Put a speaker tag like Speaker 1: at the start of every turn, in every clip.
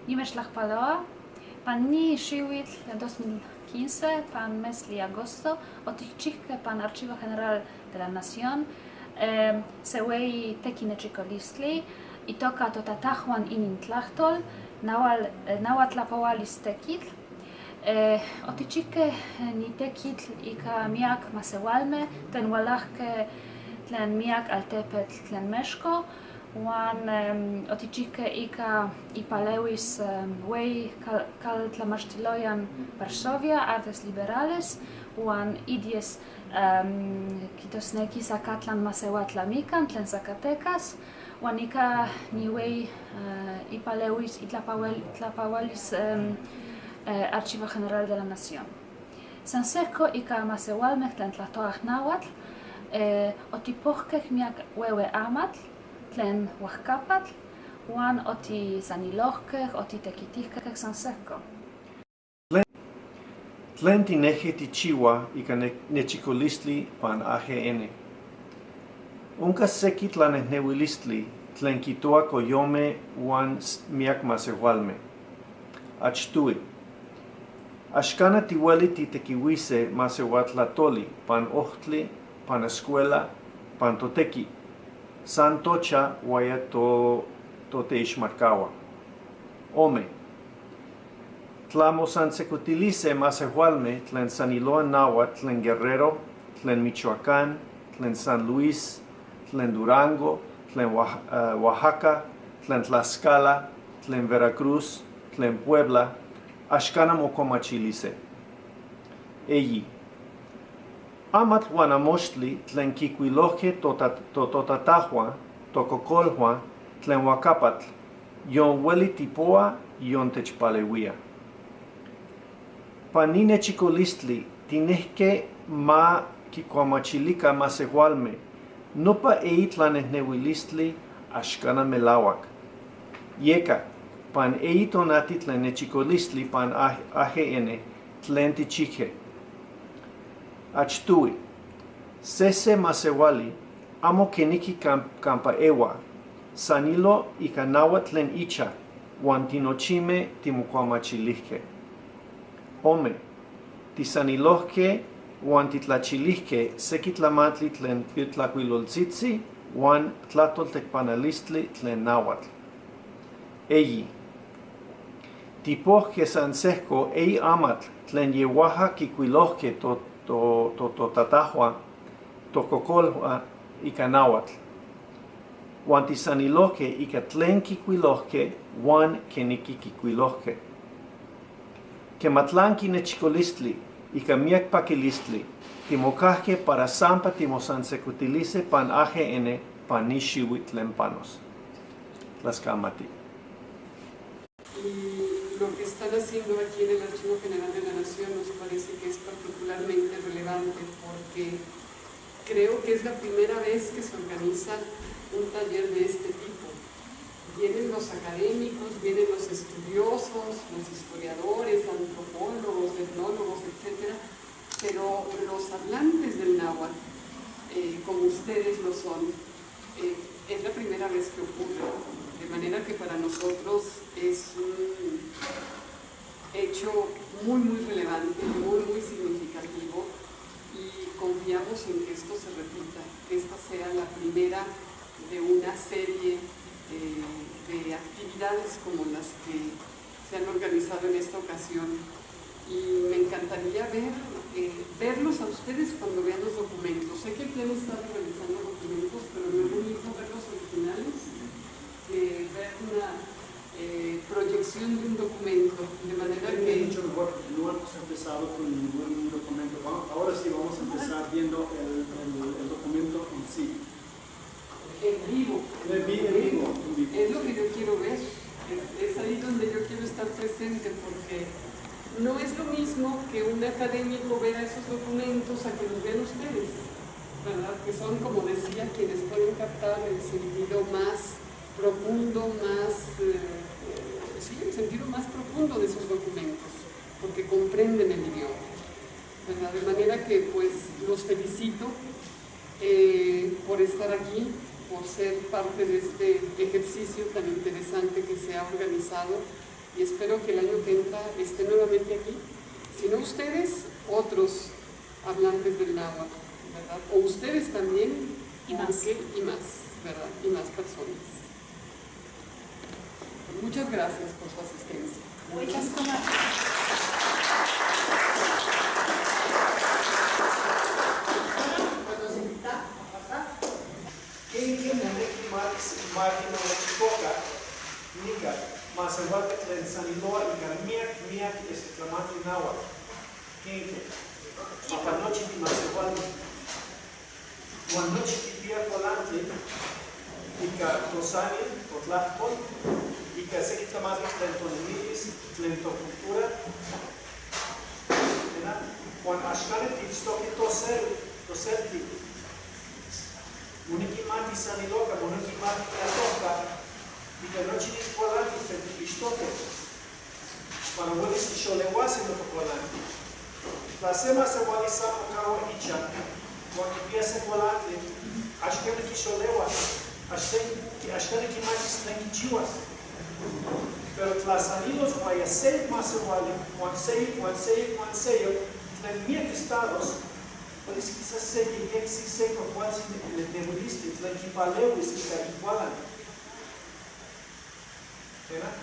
Speaker 1: Nimechtlajpaloa, pan ni xiuitl 2015, pan meztli agosto, otikchijque pan Archivo General de la Nación se hueyi tequinechicolistli itoca Totatajuan inintlajtol, Nahuatlapohualis tequitl. Otichijque ni tequitl ica miac masehualme tlen hualajque tlen miac altepetl tlen Mexco, huan otichijque ica ipalewis hueyi caltlamachtiloyan Varsovia, Artes Liberales, huan IDIES quihtosnequi Zacatlan Masehuatlamican tlen Zacatecas, huan ica ni hueyi ipalewis itlapahualis Archivo General de la Nación. San sejco ica masehualme tlen tlahtoaj náhuatl, otipojque miac huehue amatl tlen huajcapatl, huan otisanilojque, otitequitijque san sejco.
Speaker 2: Tlen tinejque tijchihua ica nechicolistli pan AGN. Onca sequi tlanejnehuilistli tlen quitoa coyome huan miac masehualme. Achtui. Axcana tihueli titequihuise masehuatlatoli pan ohtli, pan escuela, pan totequi, san tocha huaya toteixmatcahua. Ome. Tla mosansecotilise masehualme tlen saniloa nahuatl tlen Guerrero, tlen Michoacán, tlen San Luis, tlen Durango, tlen Oaxaca, tlen Tlaxcala, tlen Veracruz, tlen Puebla, axcana mocuamachilise. Eyi. Amatl huan amoxtli tlen quicuilojque tototatajua, tococolhua, tlen huacapatl, yon hueli tipoa, yon techpalehuía. Pan ni nechicolistli tinejque ma quicuamachilica masehualme, nopa eyi tlanejnehuilistli axcana melahuac. Yeca, pan eyi tonati tlen nechicolistli pan AGN tlen tichijque. Achtui, sese masehuali amo queniqui campa ehua, sanilo ica nahuatl tlen icha, huan tinochime timocuamachilijque. Ome, tisanilojque huan titlachilijque sequi tlamantli tlen piltlacuiloltzitzi huan tlatoltecpanalistli tlen nahuatl. Eyi, tipojque san sejco eyi amatl tlen yehuaja quicuilojque tototatajua, tococolhua ica nahuatl. Huan tisanilojque ica tlen quicuilojque huan queniqui quicuilojque. Quematlanqui nechicolistli ica miac paquilistli, timocajque para sampa timosansecotilise pan AGN pan ni xihui tlen panos. Tlascamati.
Speaker 3: Y lo que están haciendo aquí en el Archivo General de la Nación nos parece que es particularmente relevante porque creo que es la primera vez que se organiza un taller de este tipo. Vienen los académicos, vienen los estudiosos, los historiadores, antropólogos, etnólogos, etcétera, pero los hablantes del náhuatl, como ustedes lo son, es la primera vez que ocurre, de manera que para nosotros es un hecho muy, muy relevante, muy, muy significativo, y confiamos en que esto se repita, que esta sea la primera de una serie de actividades como las que se han organizado en esta ocasión. Y me encantaría verlos a ustedes cuando vean los documentos. Sé que aquí han estado revisando documentos, pero no es lo mismo ver los originales que ver una proyección de un documento, de manera que...
Speaker 4: Es mucho mejor, no hemos empezado con ningún documento. Ahora sí vamos a empezar viendo el documento en sí.
Speaker 3: En vivo.
Speaker 4: En vivo, en vivo.
Speaker 3: Es lo que yo quiero ver, es ahí donde yo quiero estar presente, porque no es lo mismo que un académico vea esos documentos a que los vean ustedes. ¿verdad? Que son, como decía, quienes pueden captar el sentido más profundo, más, sí, el sentido más profundo de esos documentos, porque comprenden el idioma, ¿verdad? De manera que, pues, los felicito por estar aquí, por ser parte de este ejercicio tan interesante que se ha organizado, y espero que el año que entra esté nuevamente aquí, si no ustedes, otros hablantes del náhuatl, ¿verdad? O ustedes también,
Speaker 1: Y más.
Speaker 3: Y más, ¿verdad? Y más personas. Muchas gracias por su asistencia.
Speaker 1: Muchas gracias.
Speaker 5: Nos invita a pasar.
Speaker 2: Kenke moneki mati momochicoca, nica, masehualca tlen saniloa ica miac miac estlamantli náhuatl. Kenke. Pampa nochi timasehualme. Huan nochi quipia cualantli ica tosanin, totlahtol, ica seki tlamantli tlen tonemilis, tlen tocultura. ¿Verdad? Huan axcani tiitztoque tosel, toselti. Moneki mati saniloca, moneki mati tlatoca, ica nochi nin cualantli tlen tipixtoque. Para huelis tixoleuase nopa cualantli. Tla se masehuali san mocahua ichan, huan quipia se cualantli, axcani quixoleuas, axcani quimatis tlen quichihuas. Pero tla sanilos huaya se masehuali, huan seyoc, huan seyoc, huan seyoc, tlen miac estados, huelis quizás se yeyecsi se cuacualtzin nemilistli, tlen quipaleuis ica icualan. ¿Verdad?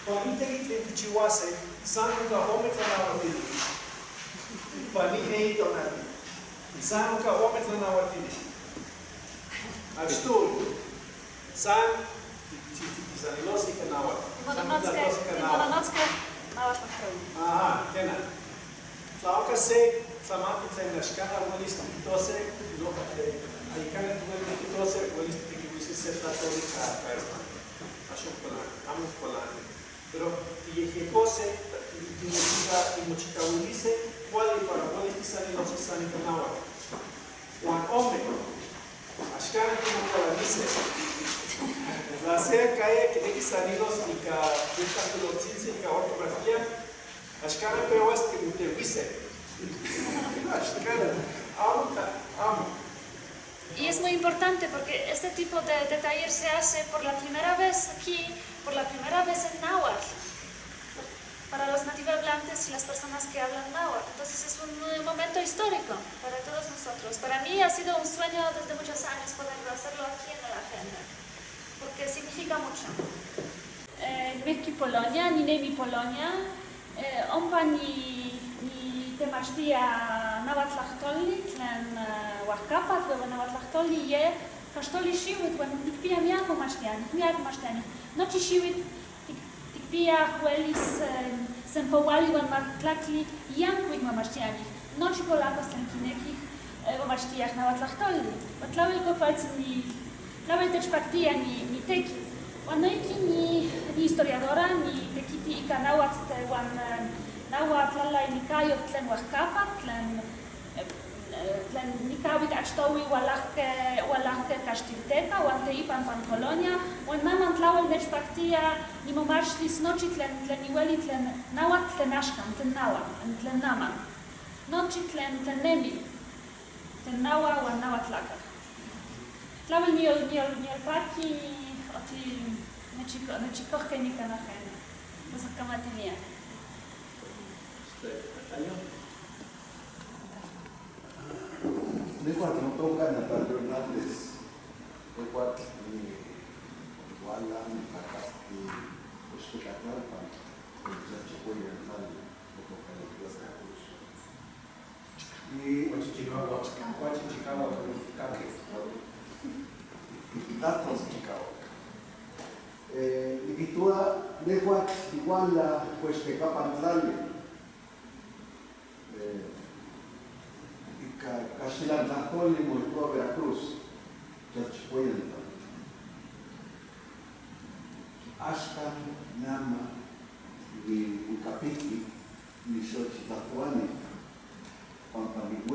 Speaker 2: Pa ni tekitl tlen kichihuase, san onka ome tlanahuatili. Pa ni eyi tonali. San onka ome tlanahuatili. Achtohui, san tisanilos ika náhuatl. San titlatos ika náhuatl.
Speaker 1: Timononotzkeh náhuatl tlahtoili.
Speaker 2: Aha, kena. Tla onka se tlamantli tlen axcana huelis tiquitose, no, ayicana tihuelis tiquitose, huelis tiquihuisis se tlatoli ka español. Axon kualani, amo kualani. Pero tiyejyecose, timochicahuilise, cuali para huelis tisanilos san ika náhuatl. Huan ome, axcana timokualanise. La sea cae kineki sanilos ika tlajtoltzintzi ika ortografía, axcana pehuas timotehuise. Axcana, amo, amo.
Speaker 1: Y es muy importante porque este tipo de taller se hace por la primera vez aquí, por la primera vez en náhuatl, para los nativohablantes y las personas que hablan náhuatl. Entonces es un momento histórico para todos nosotros. Para mí ha sido un sueño desde muchos años poder hacerlo aquí en la agenda, porque significa mucho. Mekki Polonia, ni nemi Polonia, ompa ni temachtia nahuatlahtoli tlen Oaxcapa, tlen nahuatlahtoli ye kaxtoli xiuitl, uan nikpia miak momachtiani, miak momachtiani. Nochi xiuitl tikpia huelis sempouali uan matlactli yancuic momachtiani. Nochi polacos tlen kinekih momachtiaj nahuatlahtoli. Uan tlauel kualtzin ni, tlauel techpaktia ni teki. Uan noihki ni historiadora, ni tekiti ika nahuatl uan nahuatl tlalainikayo tlen Oaxcapa, tlen nikawit achtohui ualahke kaxtilteca, uan teipan pan Colonia, uan naman tlauel nechpaktia nimomachtlis nochi tlen niueli tlen nahuatl tlen axkan, tlen nahuatl, tlen naman. Nochi tlen nemi, tlen nahua uan nahuatlacah. Tlauel niolpaki oti nechikohkeh nikan ajeno. Tlasojkamatiniah.
Speaker 6: Nehua notoka Natalio Hernández, nehua iguala nitlacatqui Oxtecatlalpan, Chalchicueyan tlali, motoka de Veracruz. Y
Speaker 7: Huachichicahua,
Speaker 6: Datos Chicahuac. Niquihtoua nehua iguala Cuextecapan tlali. Ika Caxtilantlajtoli moihtoua Veracruz, Chalchicueyan tlali. Axkan nama nihuicapihqui nixochitlahtouani, pampa nihuala.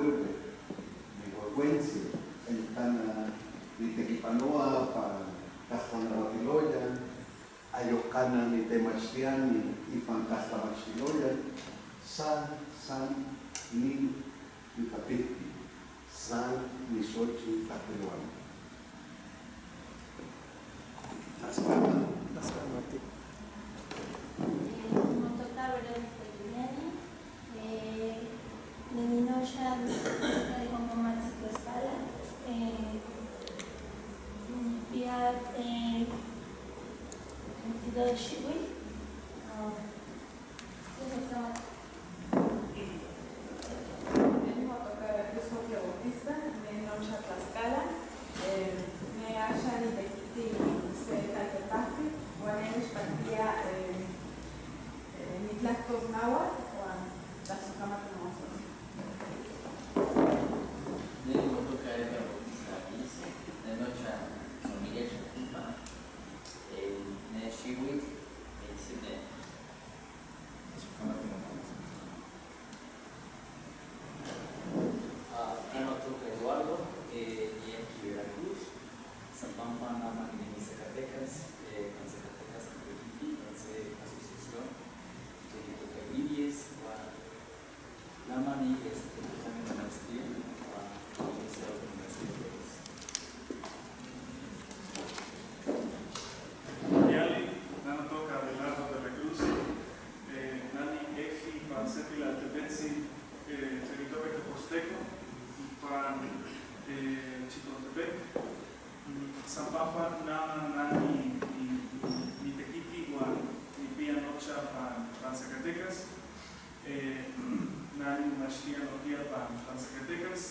Speaker 6: Cana nitemachtiani ipan tlatlamachtiloyan san nin nitapihti, san niXochitl tlajcuiloani.
Speaker 2: Tlaxcala, Martín.
Speaker 8: Motoka Verónica Giuliani, Nininosha Omomatzi Tlaxcala, Nipia 22 xiuitl.
Speaker 9: Motoka Veracruz Jorge Bautista, Nenocha Tlaxcala, ne axa nitekiti se kaltepactli, uan ne nechpaktia nitlahtos náhuatl uan tlasokamati moasocio.
Speaker 10: Ne motoka Edgar Bautista Alice, nenocha San Miguel Xatimpa, ne xiuitl, nitzine. Tlasokamati moasocio.
Speaker 11: Ne motoka Eduardo, nienqui Veracruz, Zampampa nama ninemi Zacatecas, pan Zacatecas nitekiti, pan se asociación, tlen itoka Iries, uan nama ni tlami maestría, uan Universidad de Veracruz.
Speaker 12: Yali, nano toca Abelardo de la Cruz, nani eji pan sepilaltepetzi, tlen itoka Tepozteco, pan Chicontepec, Zampampa nama nani nitekiti uan nipia nocha pan Zacatecas, nani momachtia nohkia pan Zacatecas,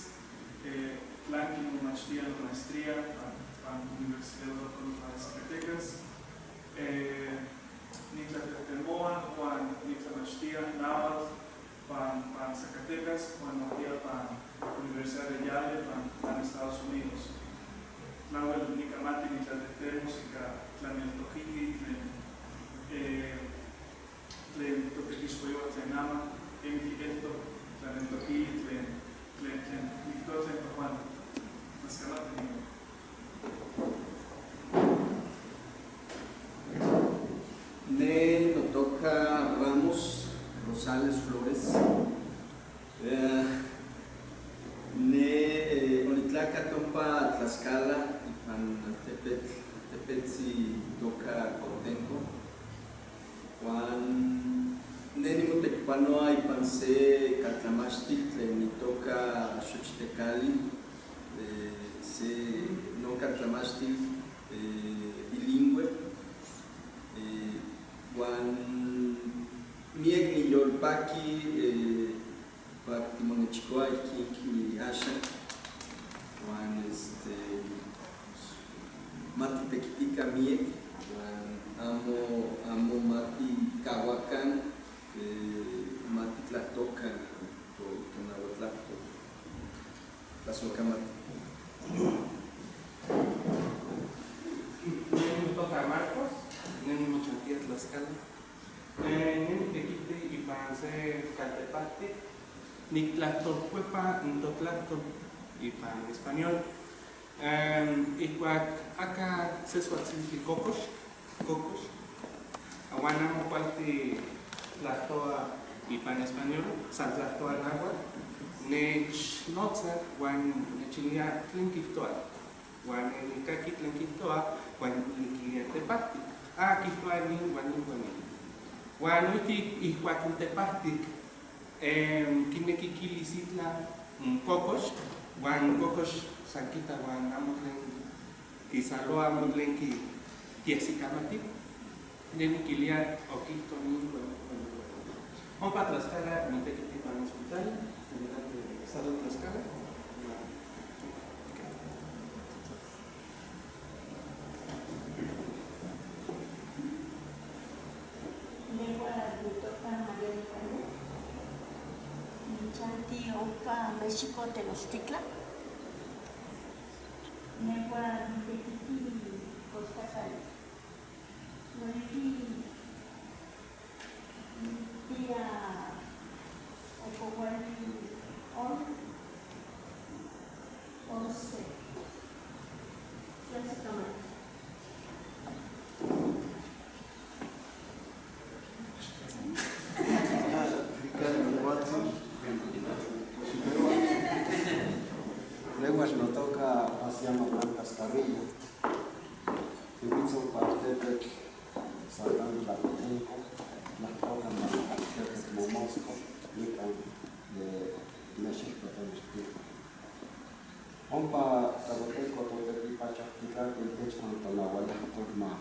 Speaker 12: tlanqui momachtia nomaestría pan Universidad Autónoma de Zacatecas, nitlatlejtemoa uan nitlamachtia náhuatl pan Zacatecas uan nohkia pan Universidad de Yale pan Estados Unidos. Tlawel nikamati nitlatlejtemos ika tlaneltokili tlen totekixpoyoa tlen ama, kemih eltok tlaneltokili tlen niktoa tlen tojuanti. Tlaxcalati nion.
Speaker 13: Ne notoka Ramos Rosales Flores. Ne onitlaka tompa Tlaxcala ipan altepetl, altepetzi toka Cuauhtenco. Uan ne nimotekipanoa ipan se kaltlamachtil tlen itoka Xochitecali, se no kaltlamachtil bilingüe. Uan miek niyolpaki kuak timonechikoa ihkin kimi axan, uan mati tekitika miek, uan amo mati kawakan, mati tlahtokan tonahuatlahtol. Tlasokamati.
Speaker 14: Ne motoka Marcos, ne nimochantia Tlaxcala. Ne nitekiti ipan se kaltepactli, nictlahtolcuepa n totlahtol ipan español. Ihkuak aka sesuatzintli kokox, uan amo kualti tlahtoa ipan español, san tlahtoa náhuatl, nechnotza uan nechilia tlen kihtoa, uan nikaki tlen kihtoa, uan nikilia tepahtik. Ah, kihtoa nin, uan nin, uan nin. Uan noihki ihkuak n tepahtik, kineki kilis itlah n kokox, uan kokox san kita uan amo tlen kisaloa, amo tlen kiajsikamati, ne nikilia okihto nin, uan nin, uan nin. Ompa Tlaxcala nitekiti pan hospital general de Estado de Tlaxcala.
Speaker 8: Nehua nitoka María Nicano, nichanti ompa México Tenochtitlan. Nehua nitekiti Costa Noihki nipia okouali 11. Tlaxcamati.
Speaker 6: Ompa Tlacotelco totequipachojticate itechpan tonahualajtol ma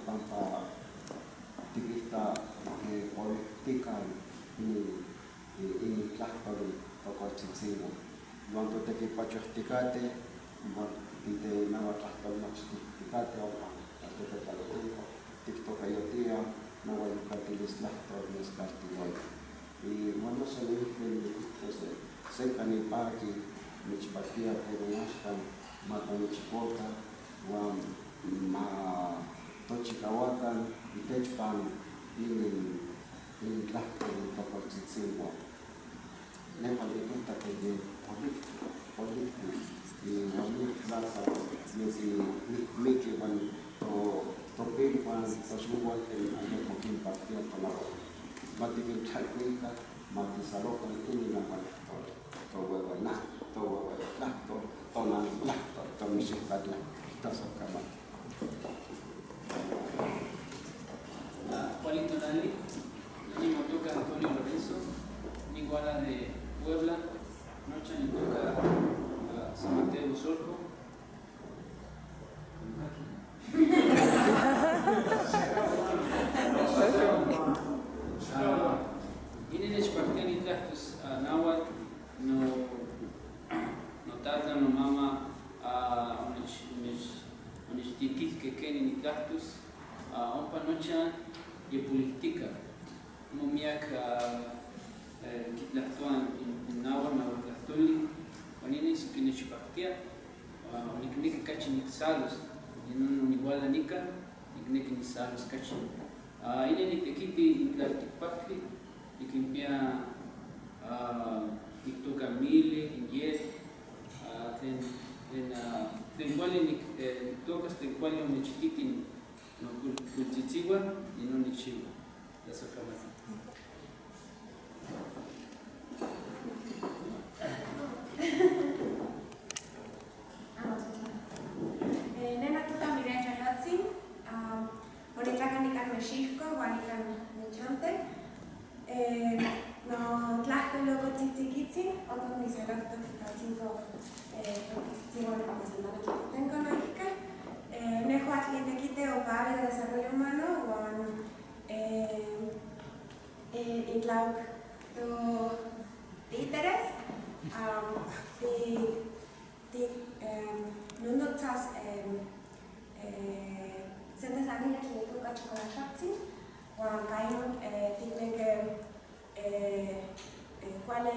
Speaker 6: pampa tiquihta polictican initlajtol tocoltzitzihuan. Huan totequipachojticate huan titenahuatlahtolmachtijticate ompa altepetl tictocayotia nahuayocatilistlajtol mescaltiloya. Y bueno, se le dije, seca ni paqui, michpaquia pero axkan ma tomichpoca huan ma tochicahuacan itechpan inin tlajtol tocoltzitzihuan. Nepa niquita que ye policti y huan plaza nesi miki huan topilhuan toxuhuan tlen ayekmo kinpaktia tonahuatl. Ma tiquintlalhuica, ma tisalocan inin nahuatl tohuehuenajtol, tohuehuetlajtol, tonantlajtol, tomixihpatlajtol, tlasocamati.
Speaker 11: Kuali tonali, ni motoka Antonio Lorenzo, niguala de Puebla, nocha nitoka San Mateo Solco. Ine nechpaktia nitlahtos náhuatl, no tata, no mama, onechtitihkeh kenin nitlahtos, ompa nocha yepolihtika, amo miak kitlahtoa in náhuatl, nahuatlahtoli, huan inin nechpaktia, onikneki kachi niksalos, inon onihuala nika, nikneki nisalos kachi. Ine nitekiti in tlaltikpaktli, nikimpia niktoka mili, in yel, tlen kuali niktokas, tlen kuali onechtiti nokultzitziuan, inon nikchiua. Tlasocamati.
Speaker 15: Nena tuta Miriam Yolotzin, onitlaka nikan Mexihco, uan nikan nichante. No tlahtol okotzitzikitzi, ompa nisalojtok totzinco totzitzitziuan ompa Santa Ana Tlacotenco noihka. Nehuatl nitekite ompa área de desarrollo humano uan intlaok to títeres, nonotzas se tesanile tlen itoka Chocolaxochtzin, uan kainon tikneki kuali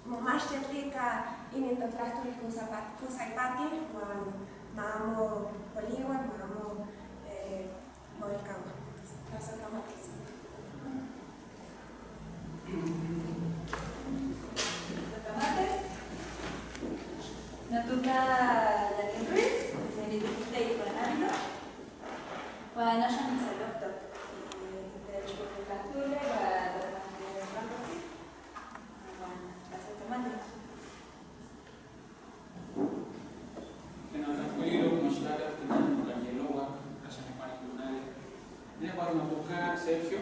Speaker 15: momachtia tlika inin totlahtol kusaipatin uan ma amo poliua, ma amo moelkaua. Tlasokamatis.
Speaker 9: Tlasocamate. Notuka Daniel Ruiz, nenitekita ipan Ávila. Uan axan nisalojtok itech Huehuetlahtoli uan Tlatlamantli uan tlasocamati.
Speaker 7: Bueno, tlajkuililo moxtlakatl tikan mokanyelouak, axan nicuani tonali. Nehua notoka Sergio,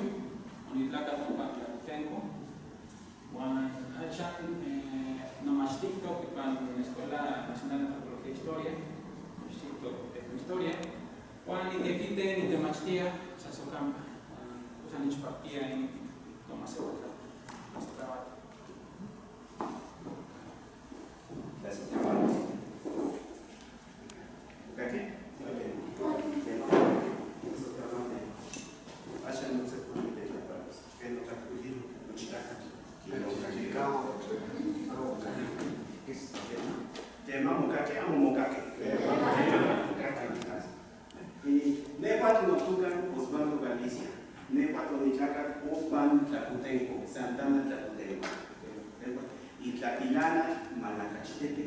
Speaker 7: onitlakatl ompa Tlacotenco, uan axan nomachtihtok ipan Escuela Nacional de Antropología e Historia, nomachtihtok Etnohistoria, uan nitekite nitemachtia san socampa, uan osan nechpaktia inin tomaseuatlahtol. Tlasocamati.
Speaker 16: Tlasocamati. ¿Mokaki? Tlasocamati. Axan notzepohmitetlapalus. Ken notlajkuililo, nochtlakatl. Tema mokaki, amo mokaki. Nehuatl notukan Osvaldo Galicia. Nehuatl onitlakatl opan Tlacotenco, Santa Ana Tlacotenco. Y Tlatilana, Malacachitepe,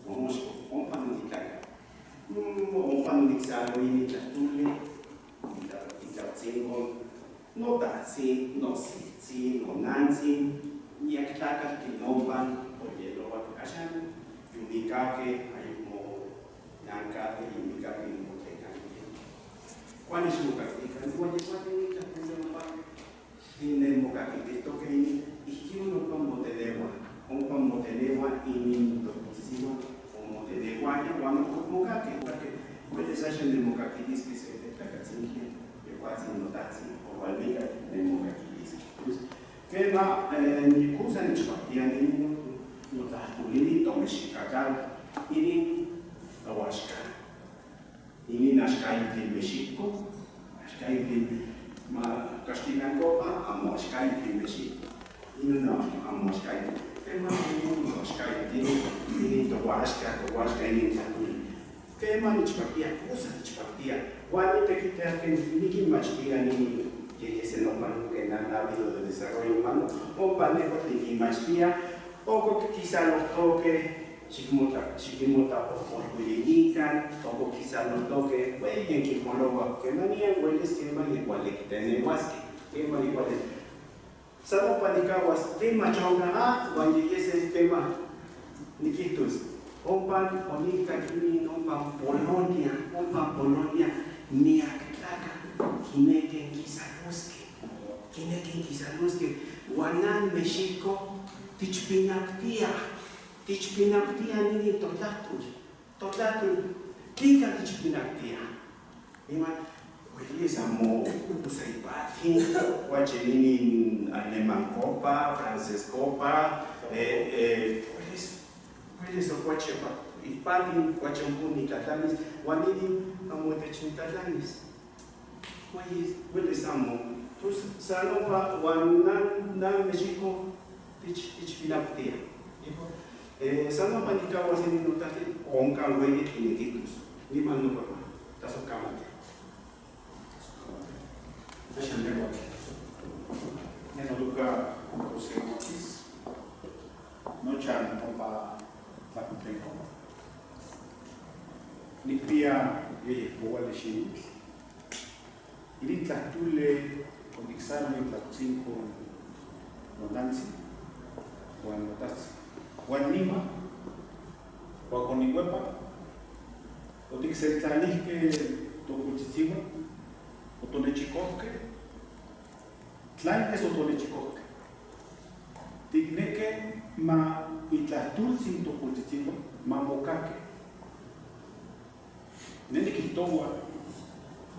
Speaker 16: Omoxco, ompa nonitlakatl. Ompa noniksalo initlahtuli, itlautzinco, notatzin, nositzin, nonantzin, miak tlakatl tlinompan oyelouak. Axan yomikakeh, ayekmo nankateh, yomikakeh yomotlekaneh. Kuali ximokaktikan, uan yehuan inin tlahtuli ompa tlen mokakiltihtoke inin Ihquion ompa motenehuaj, ompa motenehuaj inin tokotzitzihuan o motenehuaya huan mokakeh, huelis axan nenmokaquiliskeh se tetlakatzintli, yehuatzin notatzin owalmikak nenmokaquiliskeh. Quema nikusa nechpaktia inin notlahtol, inin tomexikakal, inin toaxka, inin axkayotl México, axkayotl ma kaxtilankopa amo axkayotl México, inin amo axkayotl, quema inin axkayotl, inin toaxka, toaxka inin tlahtoli. Quema nechpaktia, kusa nechpaktia, huan nitequitia nikinmachtia nin yeyesen ompa ken ávido de desarrollo humano, ompa nehua nikinmachtia, oko kisalohtoke, xikinmotlapojpolhuilinikan, oko kisalohtoke, weyi kinpolowa, kemanian welis kema igual kiteneuaskeh, kema igual. San ompa nikahuas, tlen onka, huan yeyesen kema nikihtos, ompa onikak inin ompa Polonia, miak tlaka kineken kisaloskeh, kineken kisaloskeh, huan nan México tichpinaktiah, tichpinaktiah ninin totlahtol, totlahtol, tlika tichpinaktiah. Niman, huelis amo saipati, huache ninin alemankopa, franceskopa, huelis, huelis ocuache ipatin, huache ompun nitlatlanis, huan ninin amo technitlatlanis. Huelis, huelis amo. Tus san ompa huan nan México tichpinaktia. San ompa nikahuas inin notlahtol, onkan weyi tlinequitos. Niman nopa, tlazokamati.
Speaker 17: Axan nehua. Ne notoka José Ortiz, nochan ompa Tlacotenco. Nikpia yeyehpouali xiwitl. Inin tlahtule oniksalo Tlacotzinco nonantzi huan notajtzi. Huan nima, kuak onikuepak, otiksentlalihkeh tokotzitziwan, otonechikohkeh, tlanes otonechikohkeh. Tiknekeh ma itlahtoltzin tokotzitziwan ma mokakeh. Ne nikihtowa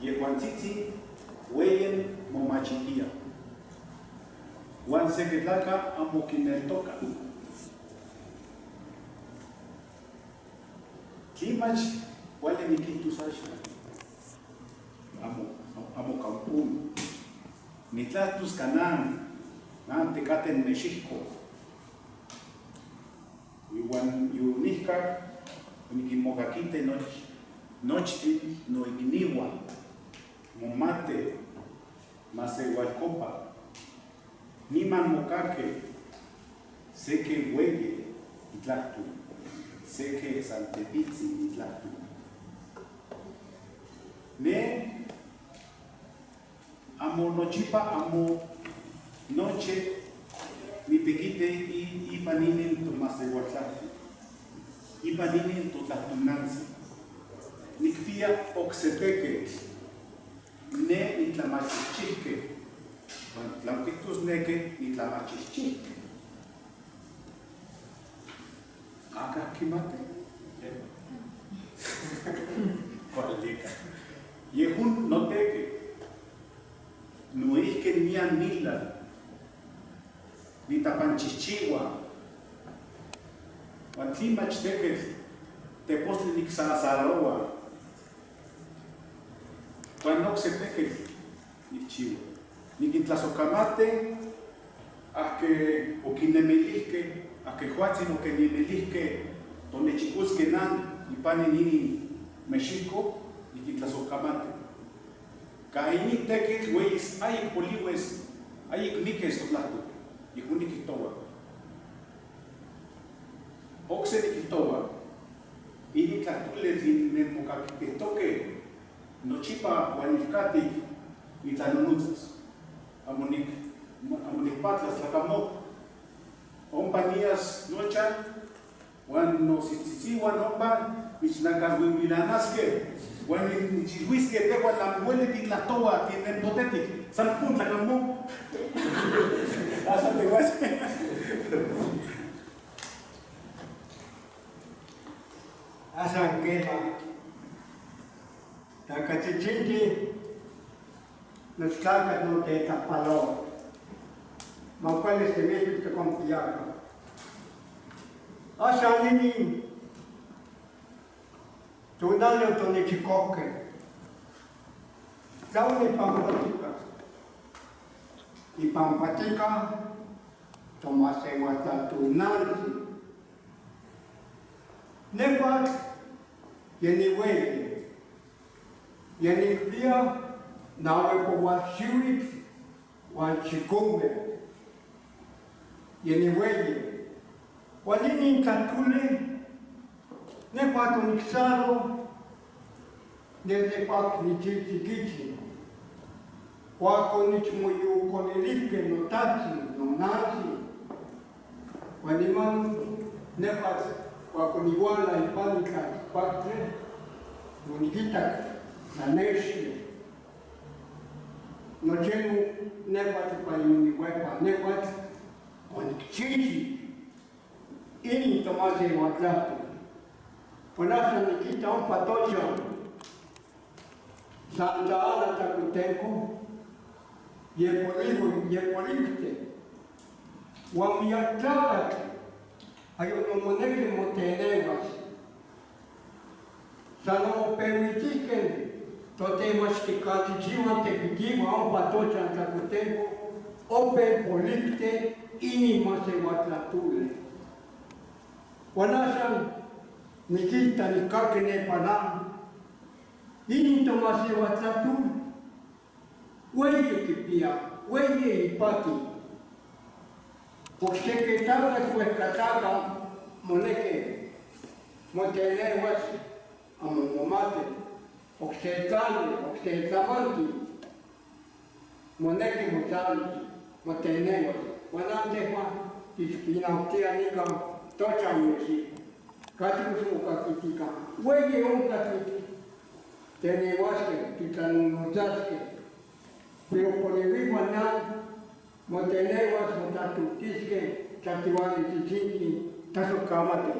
Speaker 17: yehuantzitzin weyen momachitia. Huan seki tlaka amo kineltoka. Tlimach kuali nikihtos axan, amo, amo kampun. Nitlahtos kanan, nan tekaten Mexihko. Iwan yonihkak onikinmokakite nochtin noikniwan, momate, masewalkopa, niman mokake, seke weye itlahtol, seke san tepitzin itlahtol. Ne amo nochipa amo noche nitekite ipan inin tomasewaltlahtol, ipan inin totlahtolnantzi. Nikpia okse teketl, ne nitlamachihchihke, huan tlan kihtosneki nitlamachihchihke. Akaj kimati? Kualika. Yehun noteke, noihke nian mila, nitapanchihchiwa, huan tlimach teketl tepostli niksasarowa, huan okse teketl nikchiwa. Nikintlazokamate ahke okinemelihke, ahke juatzin okinemelihke tonechikuske nan ipani ninin Mexihko, nikintlazokamate. Ka inin teketl weyis ayik poliues, ayik mikes totlahtol, yehun nikihtowa. Okse nikihtowa, inin tlahtoli tlen nenmokakitihtoke nochipa huan nihkatik nitlanonotzas. Amo nikpatlas tlakamo. Ompa nias nochan huan nositzitziwan ompa michnakaswiwilanaskeh. Huan nichilhuiske tehua amo ueli titlahtoua tinentotetic, san tlacamo. Axan tehuatzin.
Speaker 18: Axan quema. Tacachichinqui nochtlacatl notetlajpaloa. Ma cuali semilli toconpiaca. Axan inin tonali otonichikohkeh. Tla onipampatika. Ipampatika tomaseuatlatonantzi. Nehuatl yeniueyi. Yenicpia nahui poualxiuitl uan chicome. Yeniueyi. Uan inin tlahtoli nehuatl onicsalo desde cuac nichichiquitzin. Cuac onichmoyolcolilihque notatzin, nonantzin. Uan niman nehuatl cuac oniuala ipan tlalticpactli, oniquitac tlanextli. Nocheno nehuatl ipan iniuepa, nehuatl onicchichi inin tomaseuatlahtol. Uan axan niquita ompa tochan Santa Ana Tlacuitenco, yepolihui, yepolicte. Uan miyac tlacatl ayocmo monequi moteneuas. San omopehuitihque totemachticatzitzihuan tequitihuan ompa tochan Tlacuitenco, ope policte inin maseuatlahtoli. Uan axan niquita nicaqui nepa na, inin tomaseuatlahtol ueyi quipia, ueyi ipati. Oksequi tlacatl uehcatlaca monequi moteneuas amo momati, okse tlali, okse tlamanti, monequi motlalis, moteneuas. Uan antehua tichpinautia nican tochan nochi, catli mocaquitica. Ueyi onca teneuasque, titlanonotzaske, pero polihuihuan na moteneuas, motlatultisque, tlatiuanitzitzintli, tlasocamate.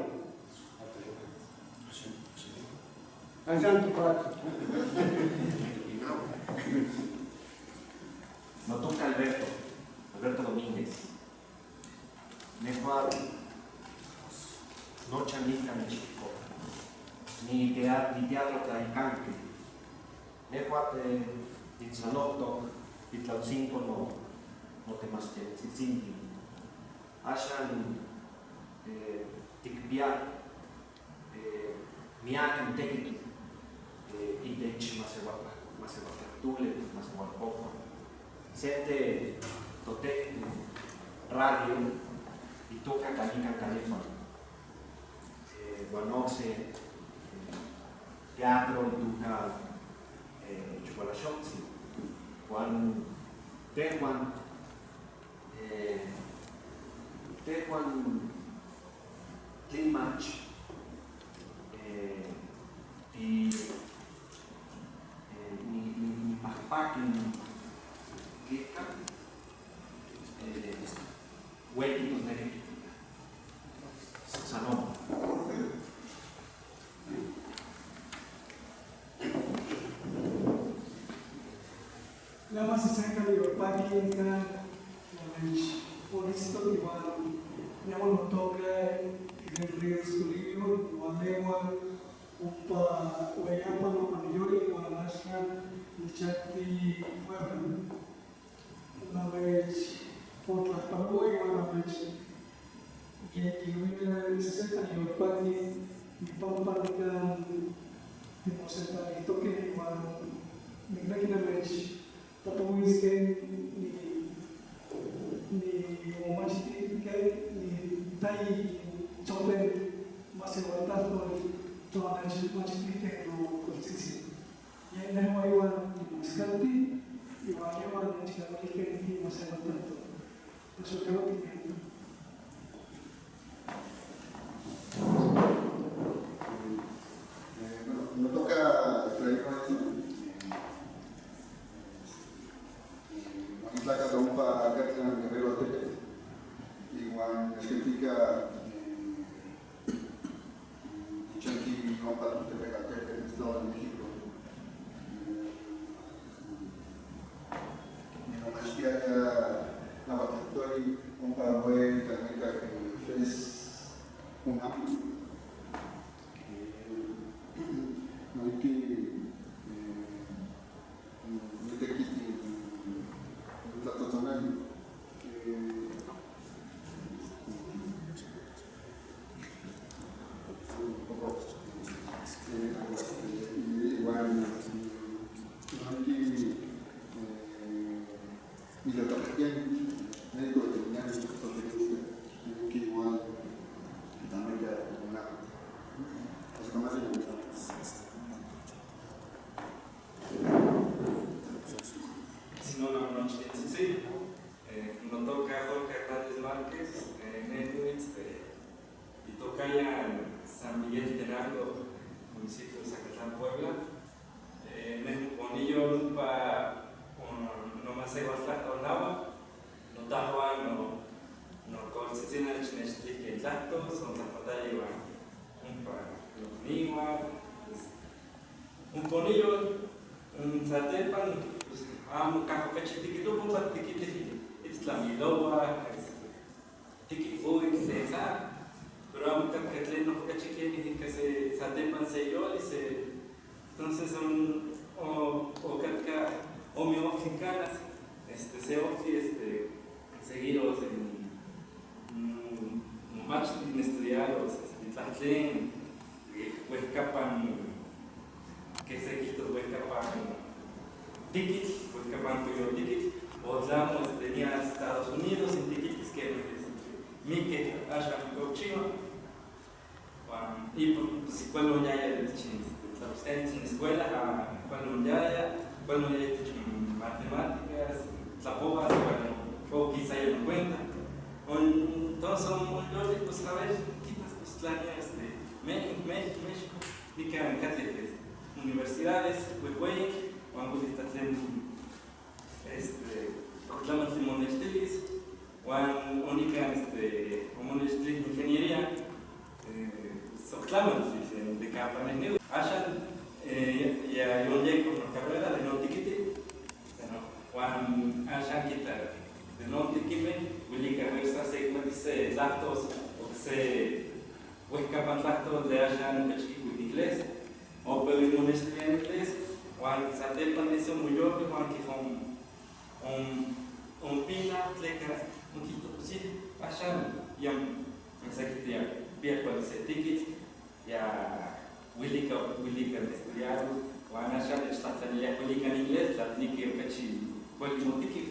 Speaker 18: Axan topatzi.
Speaker 19: Notoca Alberto, Alberto Domínguez. Nehuatl nochan nican nichico. Ni teatro tlaicanque. Nehuatl nitzolohtoc, nitlautzinco no notemachtitzintli. Axan ticpia miaquin tequitl itech maseuatlahtule, maseualpopa. Sente tote radio itoca canican canepa. Uan okse teatro itoca Chualaxontzi. Uan tehuan tehuan tlimach ti ni pahpakin tlica huequitos nequequitica. Salón.
Speaker 2: Nada más se saca mi papá que entra Oristo igual llamo no toca Rodríguez Tulio igual legua upa ueyapa no paniyoli igual asha nichati Puebla una vez por la palabra igual una vez que se seca ni pati ni pampa ni can ni moseta ni toque igual ni una vez tatuisque ni ni omachti que ni tai chope maseuatlahtol toanechmachtihque no coltzitzi. Y nehua iwan nimoscalti iwan yehuan nechtlalolihque maseuatlahtol. Tlaxocauti.
Speaker 20: Bueno, me toca Efraín Nitlacat ompa Acatlan Guerrero Altepetl iwan nechkentika nichanti ompa Tultepec Altepetl, Estado de México. Nimomachtiaya nahuatl ompa weyi tlalnekak FES UNAM. Noihki nitekiti Tlatzotzonali. Igual noihki nitlatapejtiani, médico veterinario zootecnista, noihki igual tlameka UNAM.
Speaker 21: Nochtitzitzi, notoka Jorge Hernández Márquez, ne niuitz de Itocaya, San Miguel Tenango, municipio de Zacatlán, Puebla. Neh niponillo ompa nomasewaltlahto náhuatl, notahwan nokoltzitzin onechnextilijkeh intlahtos, ontlahpataya iwan ompa nokniwan, omponillo satepan pues, amo kahki okachi tikitopa ompa tikitih itztlamilowah, tikikuih tlen sa, pero amo katka tlen okachi kenih ika se satepan se yoli, se entonces okatka ome ohtli kanas, se ohtli seguidos momachti nestudiaros, tlahtlen wehkapan, que se kihtos wehkapan tikitl, wehkapan coyotikitl, o tlamo nia Estados Unidos in tikitis kemih mikeh axan mokchiwa, wan y pues kuali onyaya itech tlapixtiani itech escuela, kuali onyaya, kuali onyaya itech matemáticas, tlapowas, wan okisaya nocuenta. Entonces onyoli pues a ver, quitas pues tlania México, nikan kateh universidades wehweyi, wan welita tlen oktlamantli monextilis, wan onikan omonextilij ingeniería, oktlamantli tlen de kampa nehneui. Axan ya yonyeko nocarrera de non tikiti, wan axan kita de non tikimeh welika fuerza sekimati se tlahtos okse wehkapan tlahtol de axan okachi kikuih inglés, opew monextilia inglés, wan satepan nesi omoyoli wan keh ompina tleka onkihto pues yeh axan ya sakiti ya pia kuali se tikitl, ya welika welika estudiaros, wan axan nechtlajtlaniliah welika n inglés tla tikneki okachi kuali motikiw.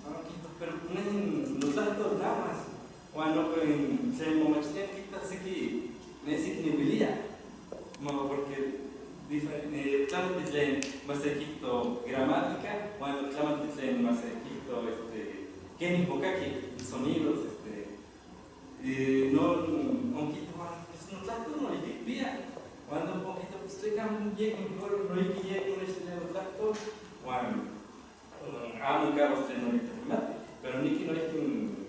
Speaker 21: Wan onkihto pero neh notlahtol nada más, wan ope tlen momachtiah kita seki ne seki niwilia, porque oktlamantli tlen masekihto gramática, wan oktlamantli tlen masekihto kenih mokaki sonidos, non onkihto wan pues notlahtol noihki kipia, wan ompa onkihto pues tleka amo yeh mejor noihki yeh monextilia notlahtol, wan amo nikawas tlen nonitlamati, pero niki noihki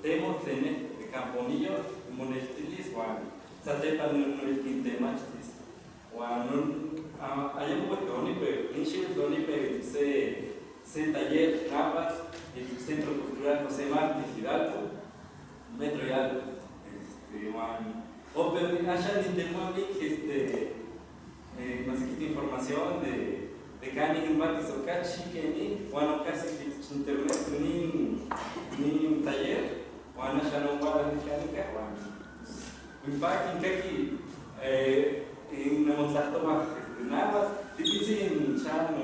Speaker 21: temos tlen neh de kampa oniyo monextilis wan satepan noihki temachtis. Wan non ayemo wehka onipew, nin xiwitl onipew se taller náhuatl itech Centro Cultural José Martí Hidalgo, metro y algo, wan opew axan nitemoa miek masekihto información de kanin inmatis okachi kenik, wan onkahsik itech internet nin taller, wan axan onwalah nikan nikah, wan nipaki nkaki namotlahtowa náhuatl, tipitzin xan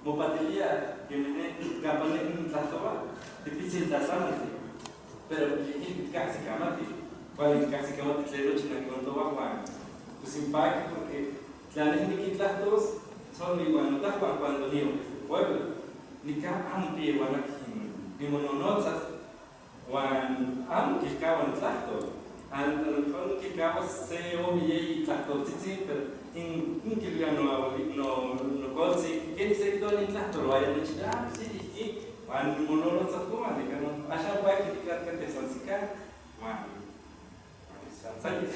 Speaker 21: mopatilia kemih neh kampa neh nitlahtowa, tipitzin tlatlamantli, pero yeh kahsikamati, kuali kahsikamati tlen nochi nankontowa wan pues inpaki porque tla neh nikintlahtos son iwan notahwan cuando nio Puebla, nikan amo pia iwan akin nimononotzas, wan amo kilkawa notlahtol, a lo mejor nikilkawas se ome yeyi tlahtoltzitzin, pero inkilwia noabuelito, nokoltzi, kenik sekihtowa nin tlahtol, wan ya nechilwia, ah, pues sí, ihki, Huan mononotztoa nikan axan paki tikatka tesansikan huan san sayas.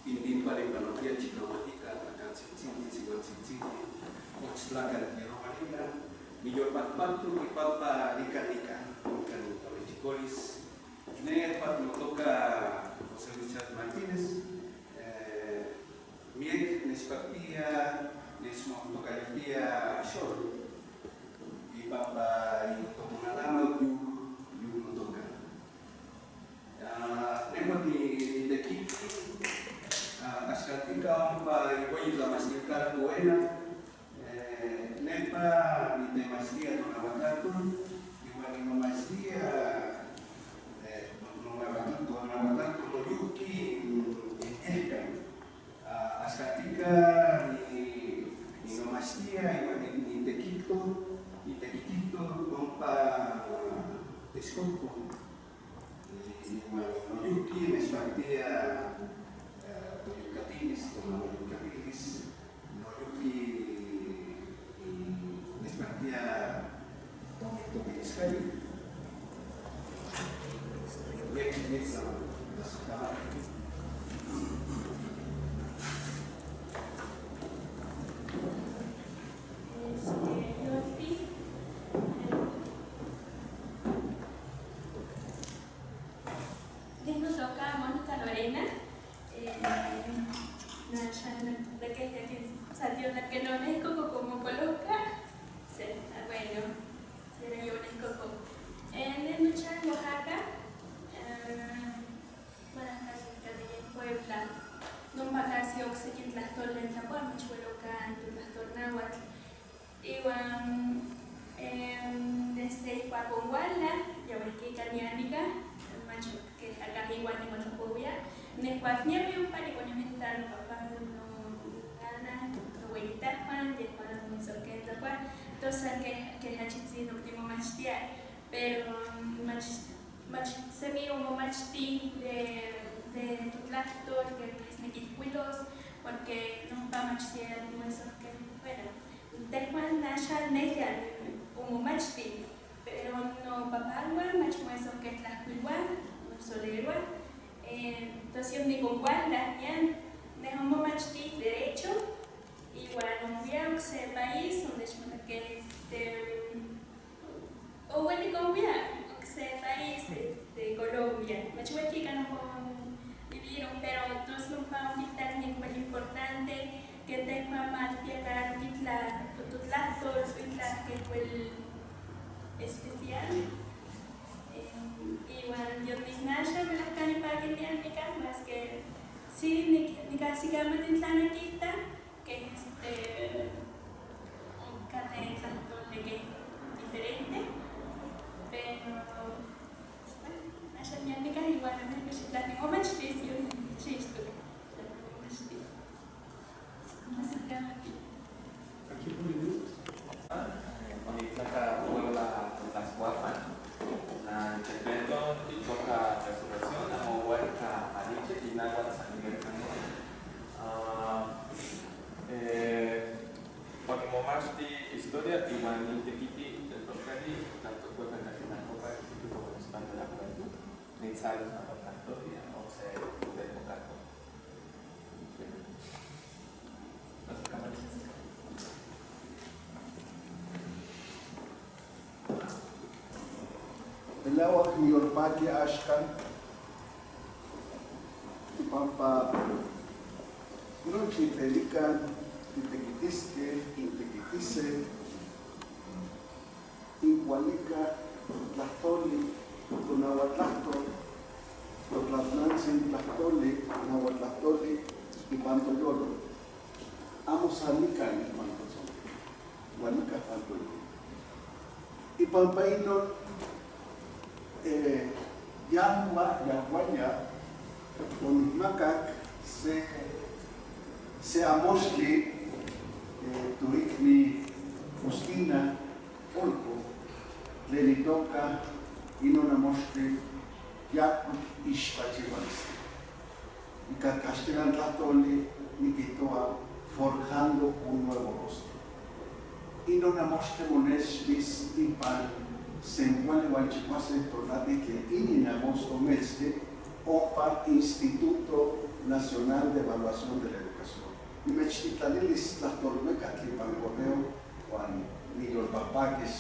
Speaker 4: Intimparimpanotia chicamatica, tlacantzitzinti, tzihuantzitzintli, ochtlacan niyolpajpactoc ipampa nican nica, nican nitlahuichicolis. Nepa motoca José Luis Chávez Martínez, miek nechpactia, nechmotocayoltia xolo, ipampa itomonalama yu motoca. Nehua nitequiti, axcatica ompa ihueyi tlamachtilcalco buena, nepa nitemachtia tonahuatlahtol, iuan nimomachtia tonahuatlahtol noyihqui in ehkan. Axcatica ninomachtia iuan nitequito, nitequitito ompa Texcoco. Iuan noyihqui nechpactia toyolcatilis, tonahuayolcatilis, noyihqui nechpactia tomiliscayo. Miek, miek tlamantli.
Speaker 22: Nos toca Mónica Lorena, de que salió la que no es como coloca, bueno, será yo un coco. En el en Oaxaca, bueno, cerca de Puebla, no casi oxígeno tlahtol en Tlacuan, Machueloca, tlahtol náhuatl. Igual, desde Iguaconguala, ya ves que caniánica, macho que acá igual ni motlapovia, necuacniami un par y con inventando papá no gana, no huellita Juan, ya Juan no sé qué tlacuan, entonces que hachitzi no timo machtia, pero mach mach semi umo machti de tutlahtol que es nequilcuilos, porque no va machtia como eso que bueno, de Juan nasha neja umo machti, pero no papagua mach eso que tlacuilua, no solerua, entonces yo ni con guarda, ya, de homo machti derecho, igual un día ese país donde es que este o bueno con ese país de Colombia, machuetica no vivieron, pero entonces no pa un ni muy importante que te mamá piacar itla tutlahtol itla que fue el especial. Igual yo ni nasha me las cani para que ni más que sí ni casi que me quita que este un cate de que diferente, pero bueno, nasha ni igual a mí me se la ni machtis yo chisto
Speaker 2: Aquí por
Speaker 23: Onitlaka Puebla Tlaxcoapan, na Chepento itoka Resurrección, amo huerca Aliche y Náhuatl San Miguel Canoa. Onimomachti historia iuan nitequiti teltocali tlaltocueca Caxinalcopa Instituto Venezolano de la Juventud, nitzalos nahuatl o se telpocaco.
Speaker 24: Melawak niyolpaki axkan ipampa nochi tlelikan titequitiskeh, intequitise, inkualika tlahtoli, tonahuatlahtol, totlatnantzin tlahtoli, nahuatlahtoli ipan toyolo. Amo san nikan ipan totzon, uan nika ipan toyolo. Ipampa inon, yahua, yahuaya, onikmakak se amoxtli toikni Faustina Olco, tlen itoka inon amoxtli yakuik ixpachiualistli. Ika caxtilan tlahtoli nikihtoa forjando un nuevo rostro. Inon amoxtli monextis ipan sencuali uan chicuase tonati tlen inin agosto metztli ompa Instituto Nacional de Evaluación de la Educación. Nimechtitlanilis tlahtolmecatl ipan correo uan niyolpahpakis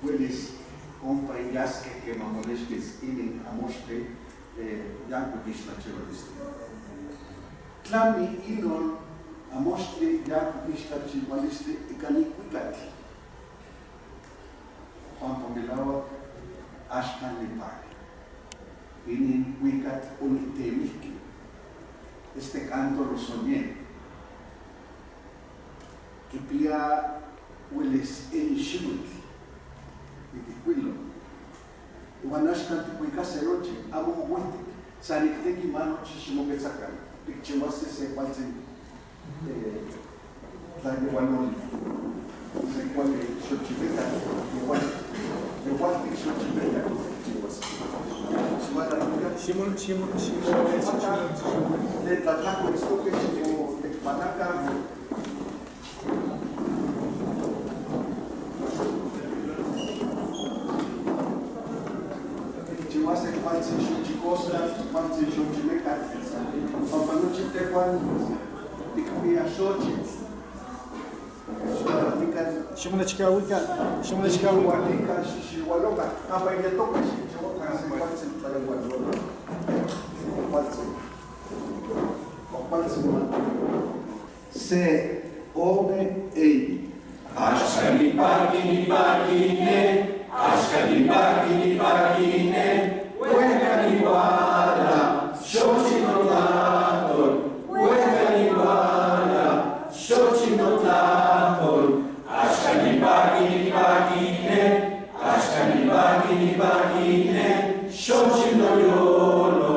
Speaker 24: huelis ompa inyasqueh queman monextis inin amoxtli yancuic ixtlachihualistli. Tlami inon amoxtli yancuic ixtlachihualistli ika nin cuicatl. Pampa melauac axkan nipaqui. Inin cuicatl onitemihqui. Este canto lo soñé. Quipia huelis eyi xihuitl. Niquihcuilo. Iuan axkan ticuicase nochi, amo mocuihtic. San nicnequi ma nochi ximoquetzacan. Ticchihuase se cualtzin tlayeualoli. Se cuali xochimecatl, yehualtic xochimecatl ticchihuase.
Speaker 2: Shimon, Shimon, Shimon,
Speaker 24: Tlen tlatlahcuitztoque ximotecpanaca. Ticchihuase cualtzin xochicoscatl, cualtzin xochimecatl. Pampa nochi tehuan ticpia xochitl.
Speaker 2: Ximonechcahuica, ximonechcahuica.
Speaker 24: Xihualica, xihualoca, campa inetoca, xihualoca, se cualtzin tlayeualoli. Cualtzin. Cualtzin. Se, ome, ei.
Speaker 1: Axkan nipaqui, nipaqui, ne. Axkan nipaqui, nipaqui, ne. Huehca nihuala, xochitl notlahtol. Huehca nihuala, xochitl notlahtol. Axkan nipaqui, nipaqui, ne. Axkan nipaqui, nipaqui, ne. Xochitl noyolo,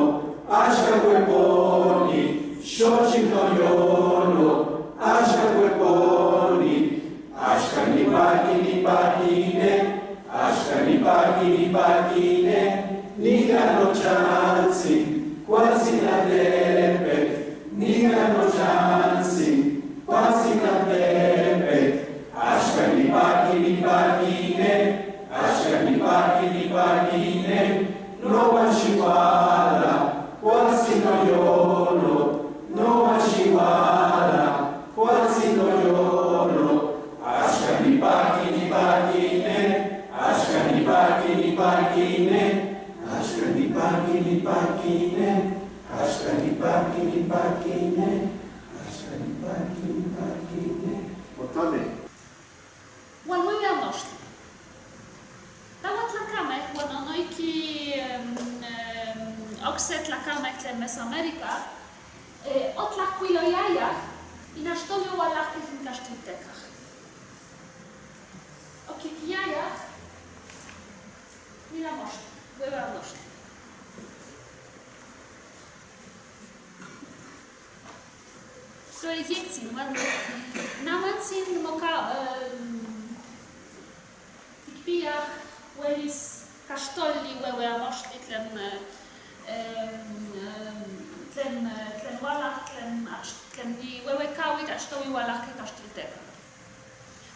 Speaker 1: axkan hueponi. Xochitl noyolo, axkan hueponi. Axkan nipaqui, nipaqui, ne. Axkan nipaqui, nipaqui, ne. Nican nochantzin, cualtzin altepetl. Nican nochantzin, cualtzin altepetl. Axkan nipaqui, nipaqui, ne. Axkan nipaqui, nipaqui, ne. Nohuan xihuala, cualtzin noyolo. Nohuan xihuala, cualtzin noyolo. Axkan nipaqui, nipaqui, ne. Axkan nipaqui, nipaqui, ne. Axkan nipaqui, nipaqui, ne. Axkan nipaqui, nipaqui, ne. Axkan nipaqui, nipaqui, ne.
Speaker 24: Botone.
Speaker 3: Uan huehui amoxtli. Taua tlacameh uan onoihki okse tlacameh tlen Mesoamerica otlahcuiloyayah in achtomi oualahqueh in caxtoltecah. Oquipiayah nin amoxtli, huehui amoxtli. To je yehtzin, uan namantzin moca ticpiah huelis caxtolli huehui amoxtli tlen tlen tlen ualah, tlen iuehuecauitl achtohui ualahqueh caxtoltecah.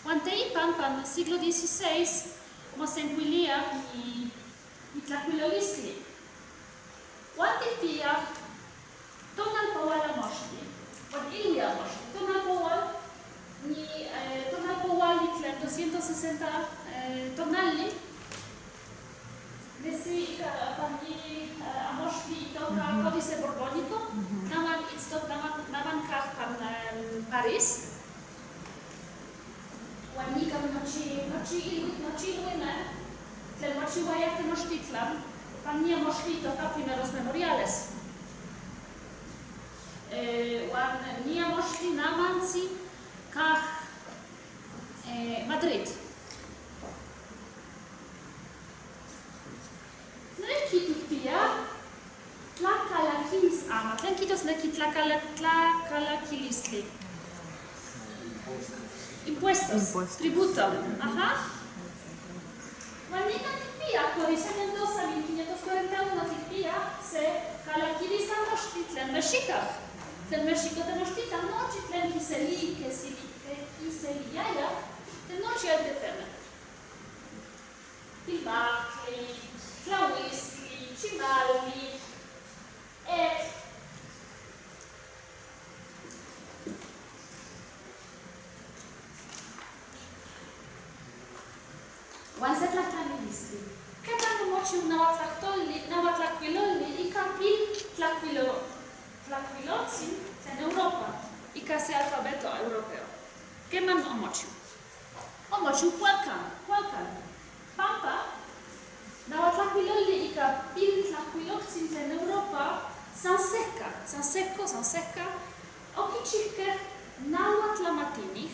Speaker 3: Uan teipan, pan siglo XVI, mosencuiliah itlahcuilolistli. Uan ticpiah tonalpohual amoxtli, uan ilui amoxtli. Tonalpohual, ni tonalpohualli tlen 260 tonalli, nesi ika pan inin amoxtli itoka Códice Borbónico, naman itztoc, naman cah pan Paris. Uan nican nochi iluitl, nochi iluimeh, tlen mochiuayah Tenochtitlan, pan nin amoxtli itoka Primeros Memoriales. Uan nin amoxtli namantzi cah Madrid. Noihki ticpia tlacalaquilis ama. Tlen quihtosnequi tlacalaquilistli? Impuestos. Tributo. Aha. Uan nican ticpia Códice Mendoza 1500. 1541 tikpia se kalakilis amoxtli tlen mexicaj. Tlen México Tenochtitlan nochi tlen kiseliyaya, tlen nochi altepeme. Pilmachtli, tlahuistli, chimalli, etl. Huan se tlahtlanilistli. Keman omochiu nahuatlacuilolli ika pil tlacuilotzin tlen Europa, ika se alfabeto europeo. Keman omochiu? Omochiu cualcan, cualcan. Pampa, nahuatlacuilolli ika pil tlacuilotzin tlen Europa, san seca, san seco, san seca, okichihkeh nahuatlamatinih,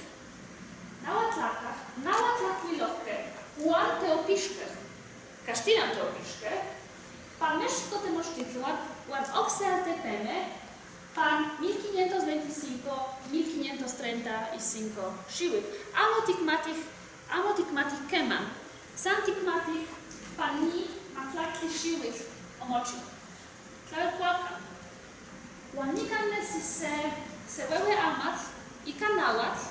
Speaker 3: nahuatlacah, nahuatlacuilohkeh, huan teopixkeh, Castilla teopixkeh, pan México Tenochtitlan, huan okse altepeme, pan 1525, 1535 xiuitl. Amo tikmatih keman, san tikmatih pan ni matlaktli xiuitl omochiu. Tlalcuacan. Huan nikan nesi se huehue amatl ika nahuatl,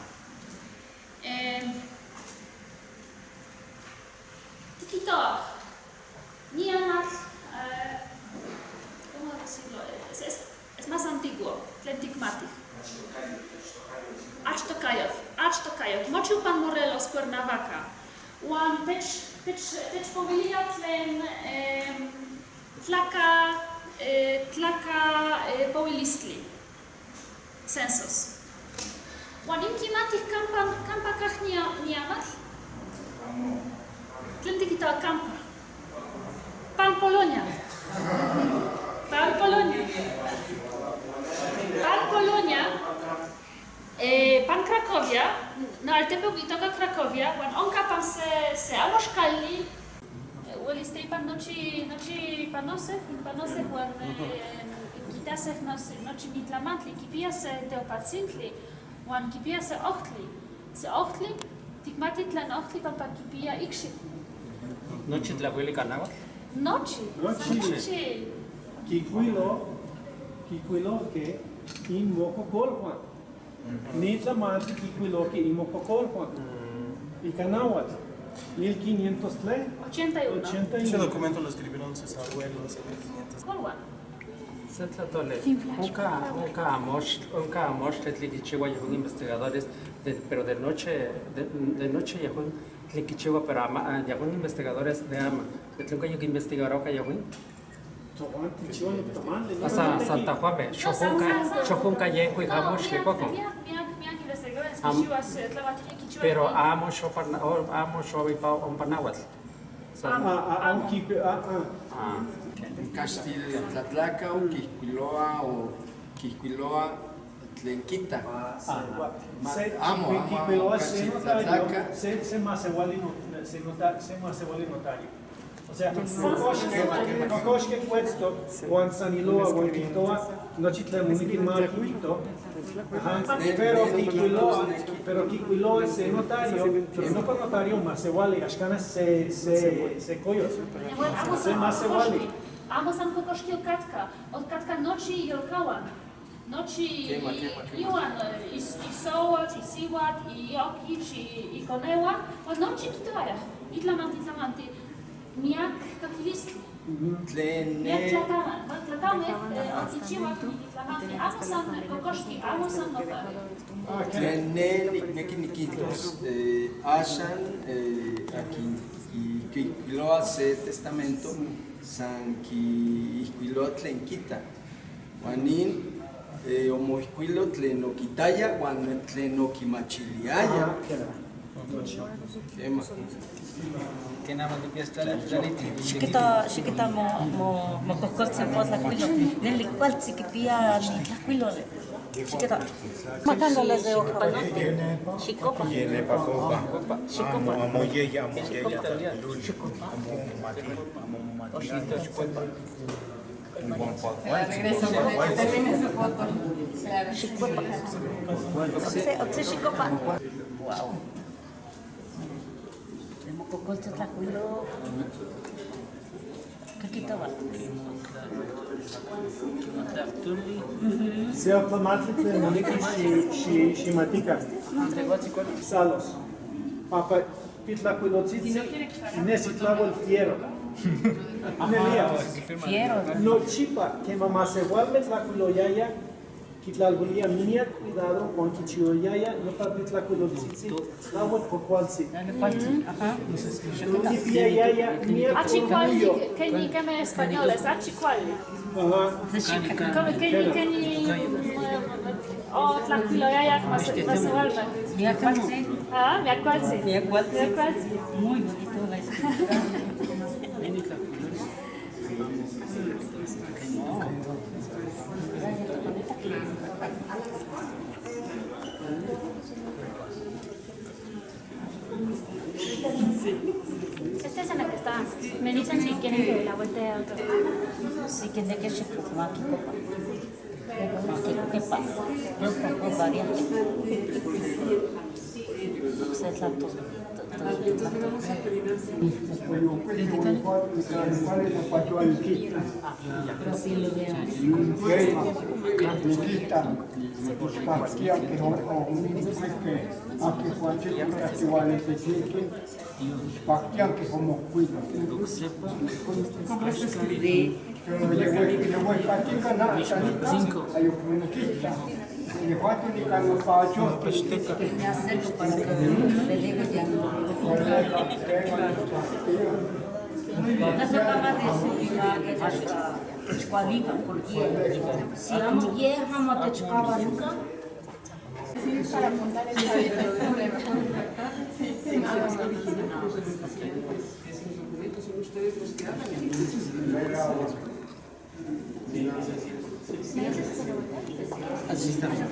Speaker 3: tikitoah, ni amatl, ¿cómo decirlo? Es más antiguo, tlen tikmatih. Achtokayotl, achtokayotl. Mochiu pan Morelos, Cuernavaca. Huan techpowilia tlen tlaka powilistli. Censos. Huan inkimatih kampa kah ni amatl? Tlen tikitoa kampa? Pan Polonia. Pan Polonia. Pan Polonia, pan Cracovia, no altepetl itoka Cracovia, huan onka pan se amoxcalli, uelis teipan nochi panoseh, inpanoseh huan inquitaseh nochi nitlamantli, kipia se teopatzintli, huan kipia se ohtli. Se ohtli, tikmati tlen ohtli pampa kipia ikxi.
Speaker 5: Nochi tlacuili náhuatl?
Speaker 3: Nochi. Nochi.
Speaker 2: Kikuilohke inmococolhuan. Ni tlamantli kikuilohke inmococolhuan. Ika náhuatl. 1503.
Speaker 3: 81.
Speaker 2: 81.
Speaker 14: Ese documento lo escribieron sus abuelos en 1500.
Speaker 3: Colhuan.
Speaker 5: Tlatole. Onka amoxtli tliquichiua yejón investigadores, pero de noche, de noche yejón tliquichiua, pero yejón investigadores de ama. De tlenka yek investigaroka yejón. Santa Juan, xojunka yenkui amoxtli kuakon. Pero amo xoipa ompa náhuatl.
Speaker 10: Castilla tlatlaca o quisquiloa o quisquiloa tlenquita. Amo, amo, tlatlaca.
Speaker 2: Se masewali notario. O sea, kokoxke kuetztok, huan saniloa, huan kihtoa, nochi tlen moneki ma kihto. Pero kikuiloa se notario, pero no por notario masewali, axkana se koyotl. Se masewali.
Speaker 3: Amo san kokoxki okatka, okatka nochi yolkauan. Nochi iuan, isouatl, isiuatl, iokich, ikoneuan, huan nochi kitoayaj, itlamanti, itlamanti. Miak kakilistli. Miak tlakameh otzichiuak itlamanti. Amo san kokoxki, amo san notario.
Speaker 10: Tlen ne nikneki nikihtos, axan akin kikuiloa se testamento, san kiihkuiloa tlen kita. Huan nin omoihkuilo tlen okitaya huan tlen okimachiliaya. Kema.
Speaker 12: Xiquita mococoltzin potlacuilo, neli cualtzi quipia nitlacuiloli. Xiquita.
Speaker 8: Matándoles de hoja.
Speaker 12: Xicopa.
Speaker 17: Xicopa. Amoyeya, amoyeya,
Speaker 12: Xicopa. Oxe xicopa. Wow. Mococoltzin tlacuilo. ¿Qué quitaba?
Speaker 2: Se tlamatli tlen moneki ximatika. Salos. Pampa pitlacuilotzitzi nesi tlahuel fiero. Nelía.
Speaker 12: Fiero.
Speaker 2: Nochipa quema masehualme tlacuiloyaya kitlalhuilia miac cuidado huan quichihuayaya nopa pitlacuilotzitzi tlahuel cuacualtzi. Quipiayaya miac
Speaker 3: Achicualli,
Speaker 2: orgullo.
Speaker 3: que ni que españoles, achicualli.
Speaker 2: Ajá.
Speaker 3: Como que ni o tlacuiloyaya masehualme.
Speaker 12: Miacualtzi.
Speaker 3: Ah, miacualtzi.
Speaker 12: Miacualtzi.
Speaker 3: Miacualtzi.
Speaker 12: Muy bonito la escritura.
Speaker 3: Esta es en la que está. Me dicen si quieren que la vuelte a otro.
Speaker 12: Sí, que de que se copa. Quepa. Variante. Se tlató. Sí, lo veo. Me acerco para que le diga ya. No se acaba de decir porque si amo amo te chocaba nunca.
Speaker 9: Sí, para apuntar el Sí, sí, nada más.
Speaker 3: ¿Me dices si se lo voltea?
Speaker 5: Así está bien.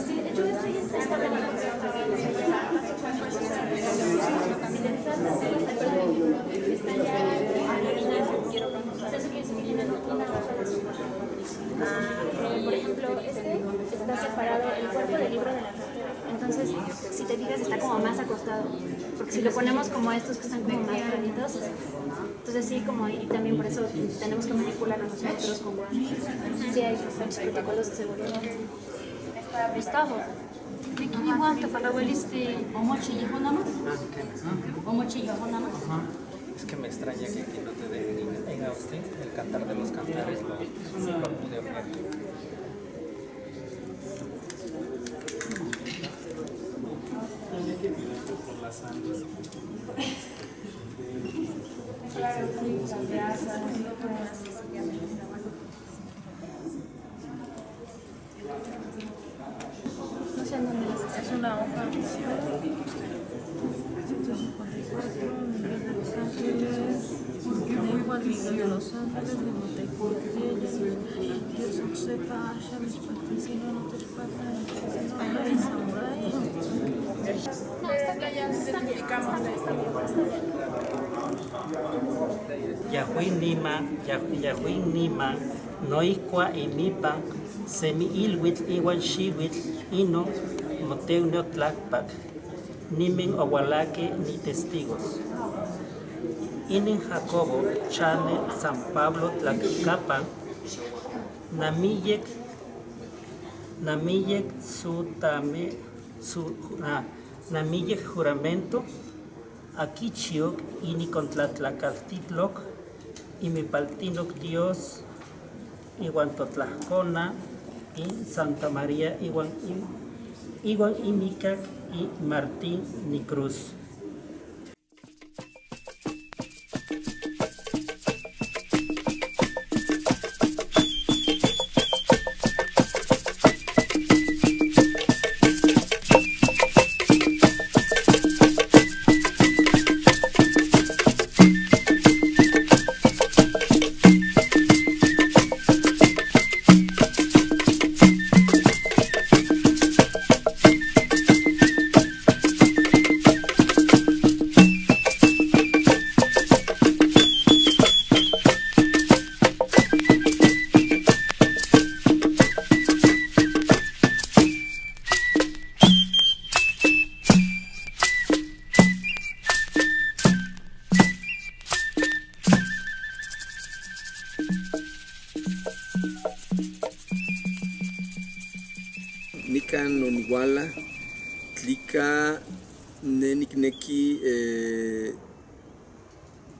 Speaker 3: Sí, de hecho, esto ya está Por ejemplo, este está separado el cuerpo del libro de la cartera. Entonces, si te fijas, está como más acostado. Porque si lo ponemos como estos que están como más planitos, entonces sí, como y también por eso tenemos que manipularlo nosotros con guantes. Sí, hay muchos protocolos de seguridad.
Speaker 12: Gustavo, ¿de quién igual te para
Speaker 5: Es que me extraña que aquí no te dejen en Austin el cantar de los cantares lo pude ver.
Speaker 9: Claro, sí, las grasas.
Speaker 3: No sé en dónde las
Speaker 9: Es una hoja. 154, Miguel de los Ángeles, Miguel de los Ángeles, Dios Oxepa, Asha, Mishpaticino, Notechpata, Samurai.
Speaker 3: No, está bien, está bien, está bien, está bien.
Speaker 5: Yahui nima, yahui nima, noicua imipa, semi ilhuitl iuan xiuitl ino moteunio tlacpac, nimen oualahque ni testigos. Inin Jacobo chane San Pablo Tlaquilcapan, namiyec namiyec sutame su namiyec juramento, aquichioc inicontlatlacaltitloc, imipaltinoc Dios iuan totlajcona y Santa María iuan iuan imicac y Martín ni Cruz.
Speaker 10: Onihuala tlika ne nikneki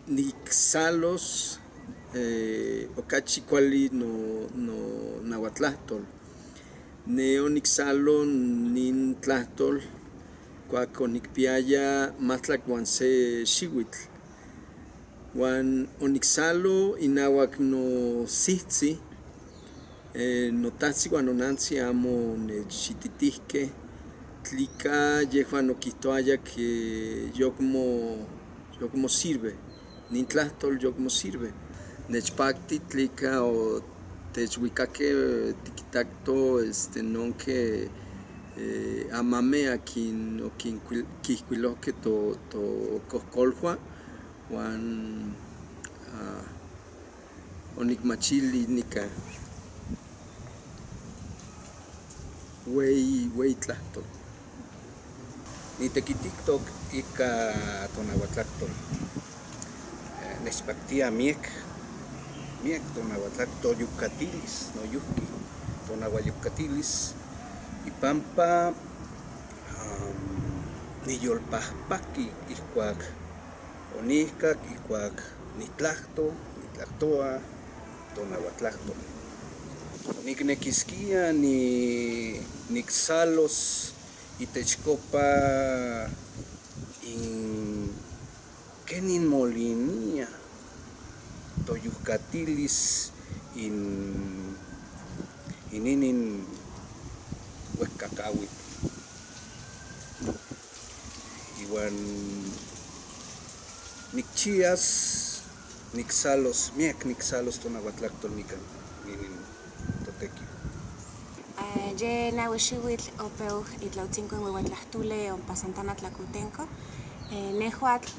Speaker 10: niksalos okachi kuali no nahuatlahtol. Ne oniksalo nin tlahtol kuak onikpiaya 21 xiwitl. Huan oniksalo inawak nosihtzi, notahtzi huan nonantzi amo onechititihkeh tlika yehwan okihtoaya ke yokmo sirve, nin tlahtol yokmo sirve. Nechpakti tlika otechwikakeh tikitakto nonkeh amameh akin okinkihkuilohkeh tokohkolhua huan onikmachili nika weyi tlahtol.
Speaker 4: Nitekitiktok ika tonahuatlahtol. Nechpaktia miek tonahuatlahtol toyukatilis noyihki, tonahuayukatilis ipampa niyolpahpaki ihkuak onihkak, ihkuak nitlahto, nitlahtoa tonahuatlahtol. Niknekiskia niksalos itechkopa in kenin molinia toyukatilis in inin wehkakawitl. Iwan nikchias niksalos, miek niksalos tonahuatlahtol nikan inin totekiu.
Speaker 6: Ye nahui xiwitl opeu Itlauhtzinco in Huehuetlahtule ompa Santa Ana Tlacotenco. Nehuatl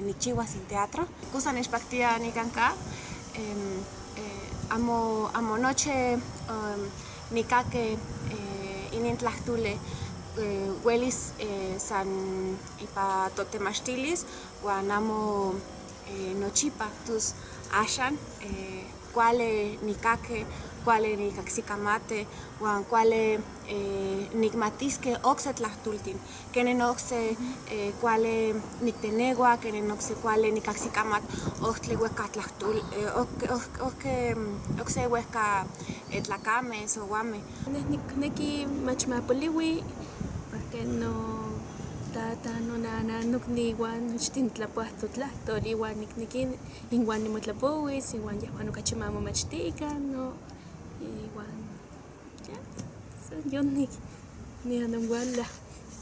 Speaker 6: nikchiuas in teatro. Kusa nechpaktia nikan ka, amo noche nikake inin tlahtule welis san ipa totemachtilis uan amo nochipa, tos axan kuali nikake, kuali nikaksikamati uan kuali nikmatiskeh okse tlahtoltin, kenin okse kuali niktenewa, kenin okse kuali nikaksikamat ohtli wehka tlahtol, okse wehka tlakameh, sowameh.
Speaker 22: Neh nikneki mach ma poliwi porque notata, nonana, nokniwan, nochtin tlapoah totlahtol iwan nikneki inwan nimotlapowis, iwan yehwan okachi ma momachtikan, no, iwan ya, san yon nian onwalah,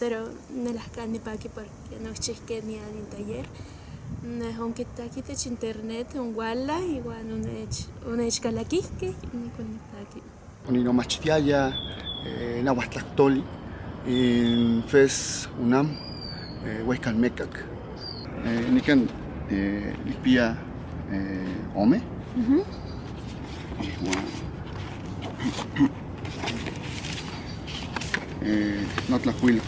Speaker 22: pero nelahka nipaki porque onikchihkeh nian in taller, neh onkitak itech internet onwalah iwan onechkalakihkeh, nikual nipaki.
Speaker 20: Oninomachtiaya nahuatlahtoli in FES UNAM wehkan mekak. Nikan nikpia ome. Iwan notlakuilo.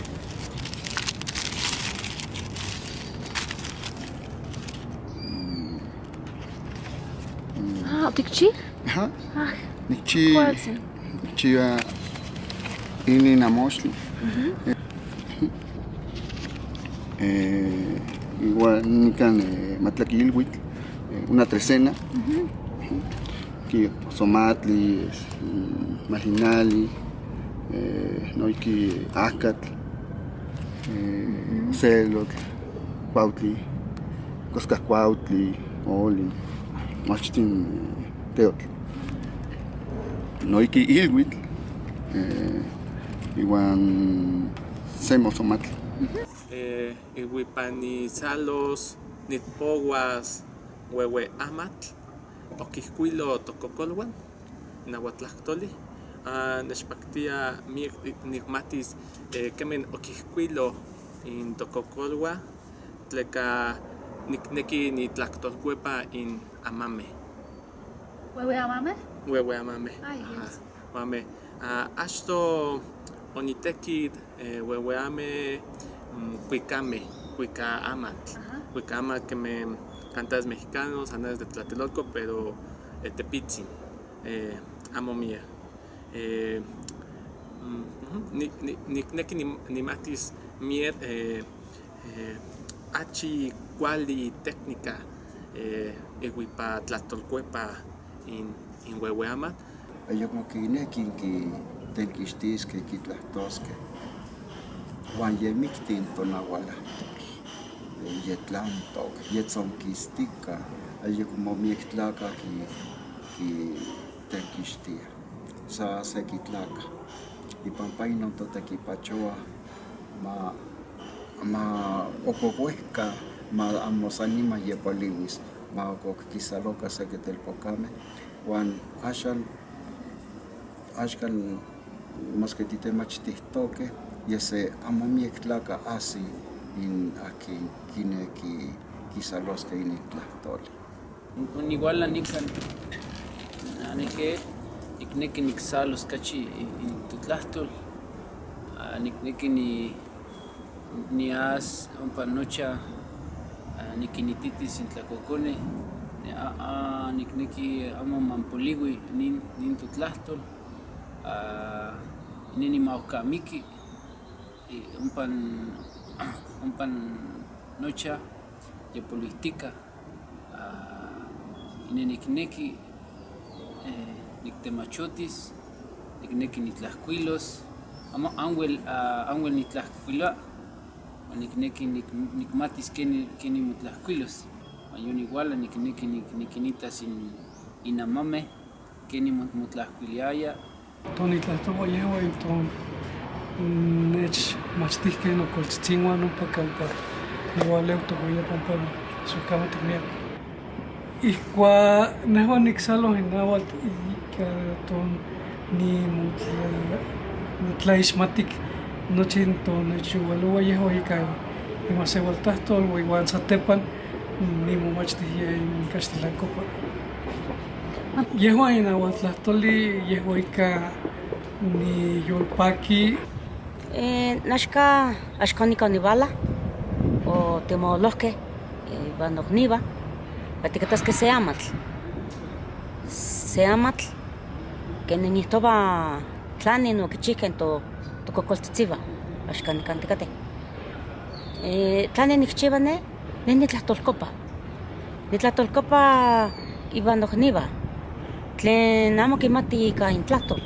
Speaker 3: Ah, otikchi?
Speaker 20: Ajá.
Speaker 3: Ah,
Speaker 20: Nikchi
Speaker 3: kualtzin.
Speaker 20: nikchiwa inin amoxtli. Igual nikan matlaki ilhuitl, una trecena. Ki pozomatli, malinali, noihki acatl, ocelotl, cuautli, coscacuautli, oli, nochtin teotl. Noihki ilhuitl, iwan se mozomatl.
Speaker 23: Iuipanisalos, nitpowas, wewe amatl, okihkuilo tokokolwan, nahuatlahtoli, nechpaktia miek nikmatis kemin okihkuilo in tokokolwa, tleka nikneki nitlahtolkuepa in amameh.
Speaker 3: Wewe amameh?
Speaker 23: Wewe amameh.
Speaker 3: Ay,
Speaker 23: Ajá.
Speaker 3: Dios.
Speaker 23: Amameh. Achto onitekit wewe ame cuicame, cuica amatl. Cuica amatl que me cantares mexicanos, andares de Tlatelolco, pero tepitzin, amo mía. Nikneki nimatis miek achi kuali técnica iwipa tlahtolkuepa in weweamatl.
Speaker 20: Ayekmo kineki kitenkixtiskeh, kitlahtoskeh, uan ye miktin tonahualahtol, ye tlantok, ye tzonkistika, ayekmo miek tlakah kitenkixtiah, sa seki tlakah, ipampa inon totekipachoah ma okok wehka ma amo san niman ye poliwis, ma okok kisaloka seki telpokameh, uan axan axkan maski titemachtihtoken ye se amo miek tlakah ahsi in akin kineki kisaloskeh inin tlahtoli.
Speaker 7: Onihuala nikan neke nikneki niksalos kachi in totlahtol, nikneki nias ompa nocha nikinititis in tlakokoneh, nikneki amo manpoliwi nin totlahtol, neh nimawkamiki ompa nocha yopolihtika, neh nikneki niktemachotis, nikneki nitlahkuilos, amo anwel nitlahkuiloa, uan nikneki nikmatis kenin motlahkuilos, uan yonihuala nikneki nikinitas in amameh kenin motlahkuiliaya.
Speaker 2: Tonitlahtowa yehua inton nechmachtihkeh nokoltzitzinwan ompa kampa niwalewtok ueyiapan Puebla, Xochcamatic miak. Ihkuak nehua niksaloh in náhuatl ika ton nitlaixmatik nochi tonechyoualowa yehua ika imasewaltahtol iwan satepan nimomachtih in kaxtilankopa. Yehua in nahuatlahtoli yehua ika niyolpaki.
Speaker 12: Naxka axkan nikan niwala o timolohkeh iwan nokniwan pa tikitaskeh se amatl, se amatl kenin ijtowa tlanin okichihkeh tokokoltzitziwan axkan nikan tikateh. Tlanin nikchiwa neh, neh nitlahtolkopa, nitlahtolkopa iwan nokniwan tlen amo kimati ika intlahtol,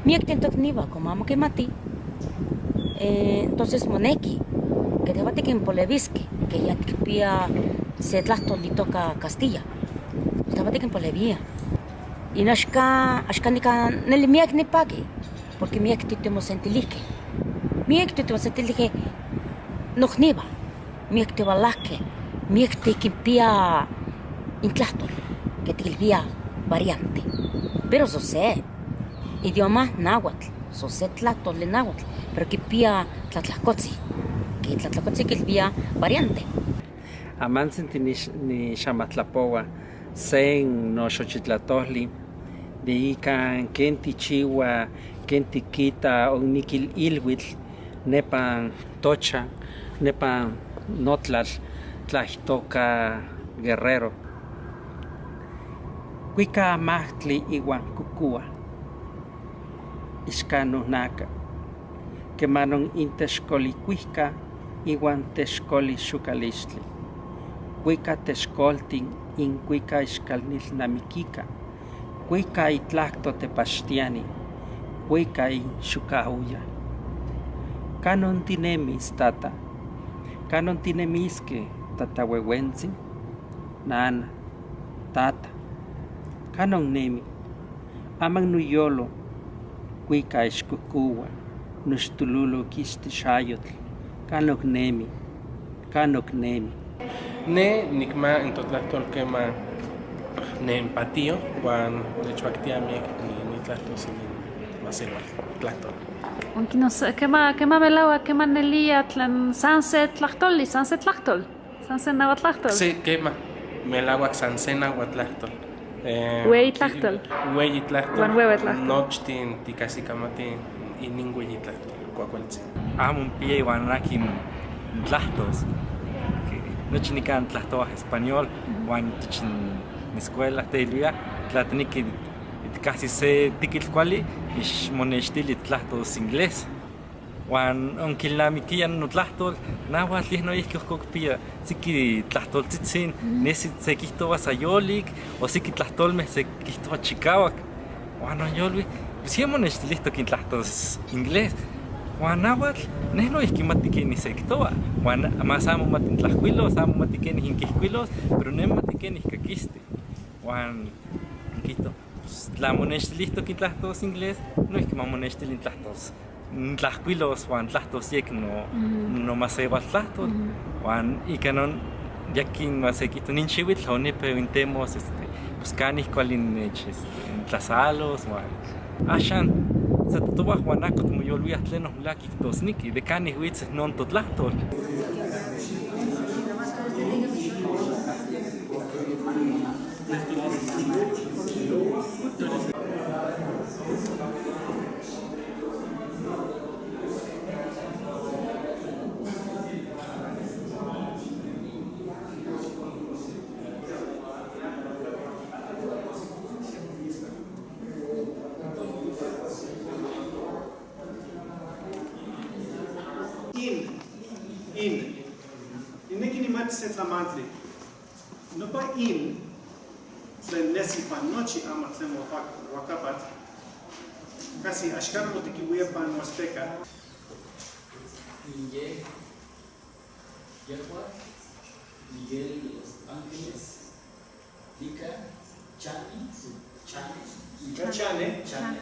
Speaker 12: miakten tokniwan como amo kimati, entonces moneki ke tehwan tikinpolewiskeh ke ya tikpia se tlahtol itoka Castilla, tehwan tikinpolewiah. In axkan nikan neli miak nipaki porque miak timosentilihkeh, miak timosentilihkeh nokniwan, miak tiwalahkeh, miak tikinpia intlahtol ke tikilwia variante, pero son se idioma náhuatl, son se tlahtoli náhuatl, pero kipia tlatlahkotzi, ke tlatlahkotzi kilwia variante.
Speaker 5: Amantzin tinixamatlapowa sen noxochitlatojli de ikan ken tichiwa, ken tikita onikil ilwitl nepan tocha, nepan notlal tlahtoka Guerrero. Kuika amahtli iwan kukua, ixkanonaka, kemanon intexkolikuihka iwan texkolixukalixtli. Kuika texkoltin inkuika ixkalnilnamikika, kuika itlahto tepaxtiani, kuika inxukauya. Kanon tinemis, tata, kanon tinemiskeh, tatahuehuentzin, nana, tata, kanon nemi, aman noyolo, kuika ixkukuwa, noxtululo kixti xayotl, kanok nemi, kanok nemi.
Speaker 14: Ne nikma in totlahtol kema nempatio uan nechpaktia miek nitlahtos inin masewal tlahtol.
Speaker 3: Kema melauak, kema nelia tlen san se tlahtoli, san se tlahtol, san se nahuatlahtol.
Speaker 14: Sí, kema, melauak san se nahuatlahtol.
Speaker 3: Weyi tlahtol.
Speaker 14: Weyi tlahtol.
Speaker 3: Uan wewe tlahtol.
Speaker 14: Nochtin tikahsikamatih inin weyi tlahtol, kuakualtzin.
Speaker 21: Amo npia iwan akin ntlahtos. Nochi nikan tlahtowa español uan itech n escuela teilwia tla tineki Itkahsi se tikitl kuali, ixmonextili tlahtos inglés. Huan onkilnamikia notlahtol, náhuatl yeh noihki ohko kipia siki tlahtoltzitzin, nesi se kihtowa sayolik, o siki tlahtolmeh se kihtowa chikawak. Huan onyolui, pues ye monextilihtok in tlahtos inglés. Huan náhuatl, neh noihki mati kenih se kihtowa, huan mas amo mati ntlahkuilos, amo mati kenih nkihkuilos, pero neh mati kenih kakisti. Huan nkihto, pues tla monextilihtok in tlahtos inglés, noihki ma monextili in tlahtos ntlahkuilos huan tlahtos yek no nomasewaltlahtol. Huan ika non yakin ma se kihto nin xiwitl onipeu intemos este pues kanih kuali nech este ntlasalos huan axan setotowah huan ako timoyolwiah tlenon melahka kihtosneki de kanih witz non totlahtol.
Speaker 2: In, in. Ninneki nimati se tlamantli. Nopa in tlen nesi pan nochi ama tlen huacapat, casi axkan motequihuía pan huasteca.
Speaker 7: Iye, Yehua, Miguel de los Ángeles, Lica, Chani, su Chane.
Speaker 2: Lica Chane.
Speaker 7: Chane.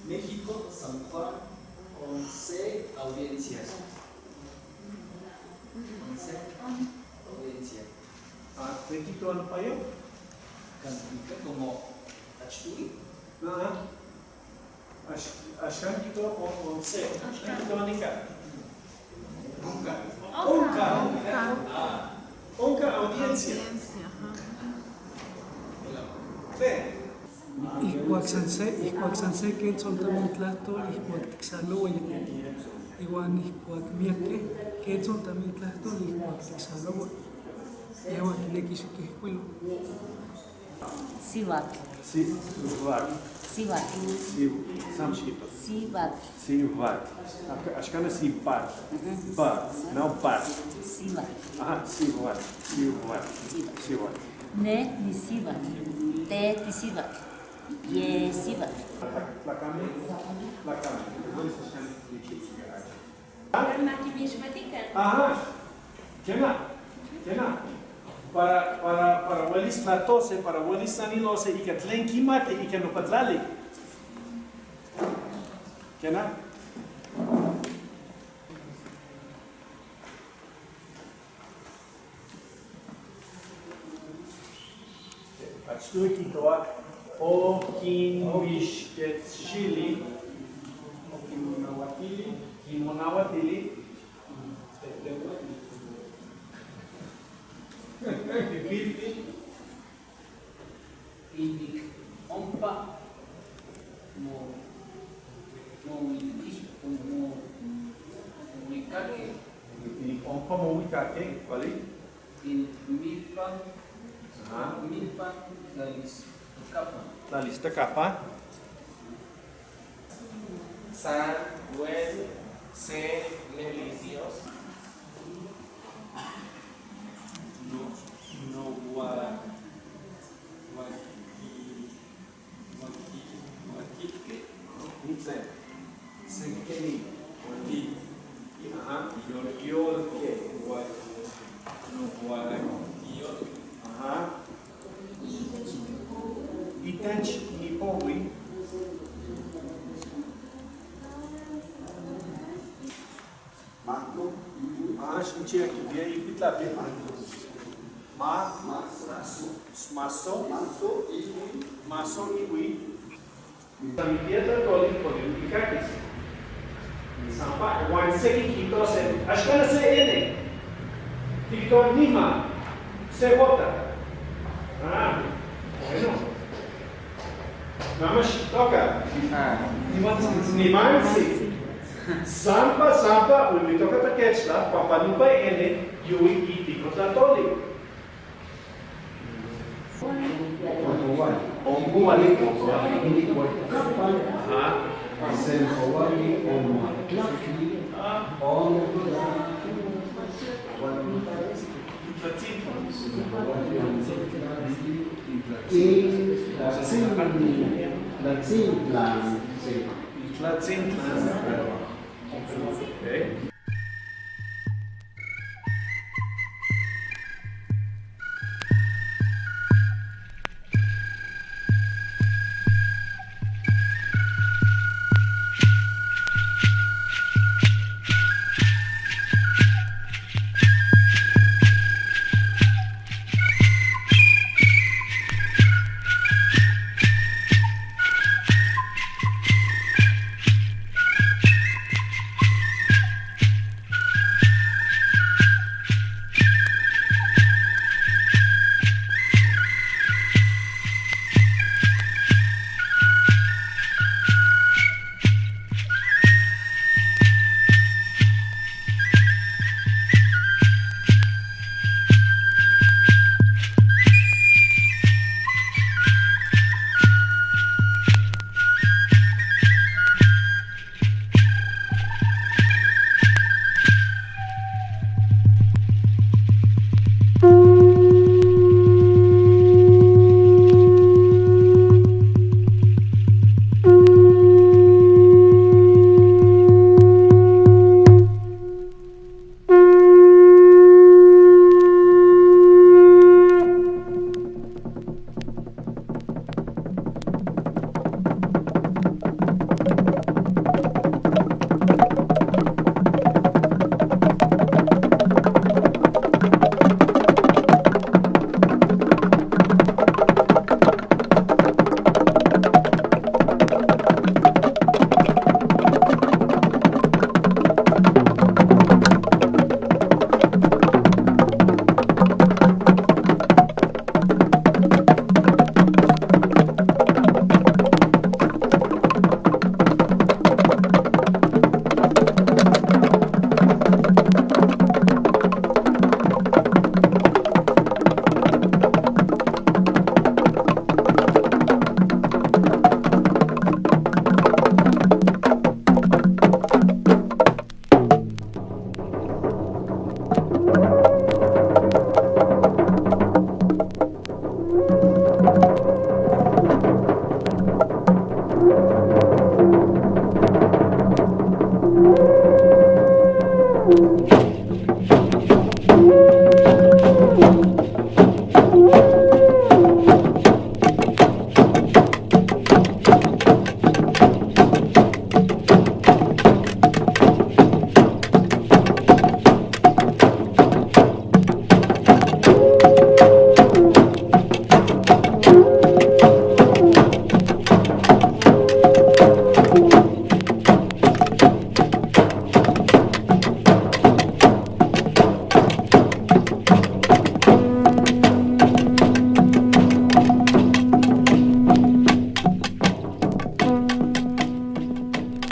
Speaker 7: México, San Juan, 11 audiencias. 11 audiencia.
Speaker 2: Ah, ¿te quito al payo?
Speaker 7: Cantica como Achturi.
Speaker 2: Ajá. Axkan quito 11. Axkan quito anica.
Speaker 7: Onca.
Speaker 2: Onca. Onca audiencia. Tlen.
Speaker 11: Ihkuak san se, ihkuak san se ken tzontamintlahtol, ihkuak tiksaloua iwan ihkuak miakeh ken tzontamintlahtol ihkuak tiksaloua, yehua kineki xikihkuilo.
Speaker 12: Siwatl.
Speaker 17: Siwatl.
Speaker 12: Siwatl.
Speaker 17: Sam chiquito.
Speaker 12: Siwatl.
Speaker 17: Siwatl. Axkan es sipat. Ba, no bat.
Speaker 12: Siwatl.
Speaker 17: Ajá, siwatl. Siwatl. Siwatl.
Speaker 12: Ne nisiwatl. Te tisiwatl. Ye siwatl.
Speaker 2: Tlacame. Tlacame. Ajá. Kena. Kena. Para welis tlatose, para welis sanilose, ika tlen kimati, ika nopatlali. Kena? Achtuj kihtowa okinmixketxili, okinmonauatili, kinmonauatili, pipilti.
Speaker 7: Inik ompa mo mo moikake.
Speaker 2: Inik ompa moikake, ¿cuál?
Speaker 7: In milpan,
Speaker 2: Ajá.
Speaker 7: milpan tlalistocapa.
Speaker 2: Tlalistocapa.
Speaker 14: San, Buen, Se, Neli, Dios.
Speaker 21: No, no, gua, guaqui, guaqui, guaquilque.
Speaker 2: Nitlen.
Speaker 21: Senkeni. Guaqui.
Speaker 2: Ajá. Yolque.
Speaker 21: No, guaquiol.
Speaker 2: Ajá. Itech nipowi.
Speaker 24: Mato.
Speaker 2: Ah, xinchia kipia ipitlapi. Ma. Maso.
Speaker 24: Maso iwi.
Speaker 2: Maso iwi. Tamitia tlatoli poliutikakis. Sampa, huan seki kitose, axkan se N. Tikito nima, CJ. Ah, bueno. Nada más toca. Nimansi. Sampa, sampa, uimitoka takechla, papanupa N, yui itiko tlatoli.
Speaker 13: Inicualcapan, sempoalli omotlactli, Tlatzintlan, sí.
Speaker 2: Tlatzintlan. Okay.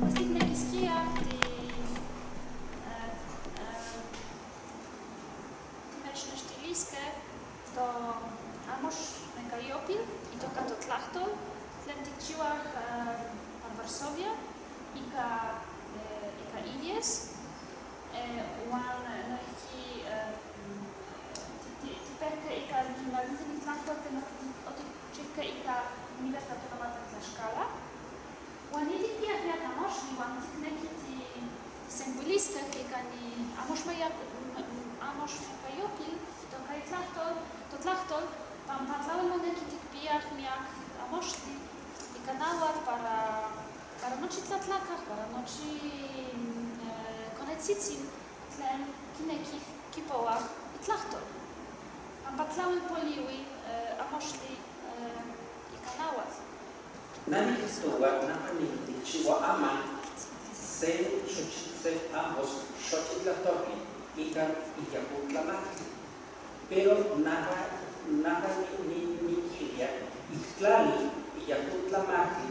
Speaker 2: Pues tiknekiskia timechnextiliskeh to amos nekayopil itoka totlahtol tlen tikchiuah pan Varsovia ika ika IDIES uan noihki tipehkeh ika gimnazistin tlahtol tlen otikchihkeh ika Universidad Autónoma de Tlaxcala. Uan nitikpiah miak amoxtli uan tiknekih tisenkuiliskeh ika ni amoxmekayopil itoka itlahtol, totlahtol, pampa tlawel moneki tikpiah miak amoxtli ika nahuatl para nochi tlatlakah, para nochi konetzitzin tlen kinekih kipowah itlahtol. Pampa tlawel poliwi amoxtli ika nahuatl.
Speaker 5: Na nikihtowa naha nikchiua aman se xochitl amos xochitlahtoli ika iyakotlamantli. Pero naha nikilia iktlali iyakotlamantli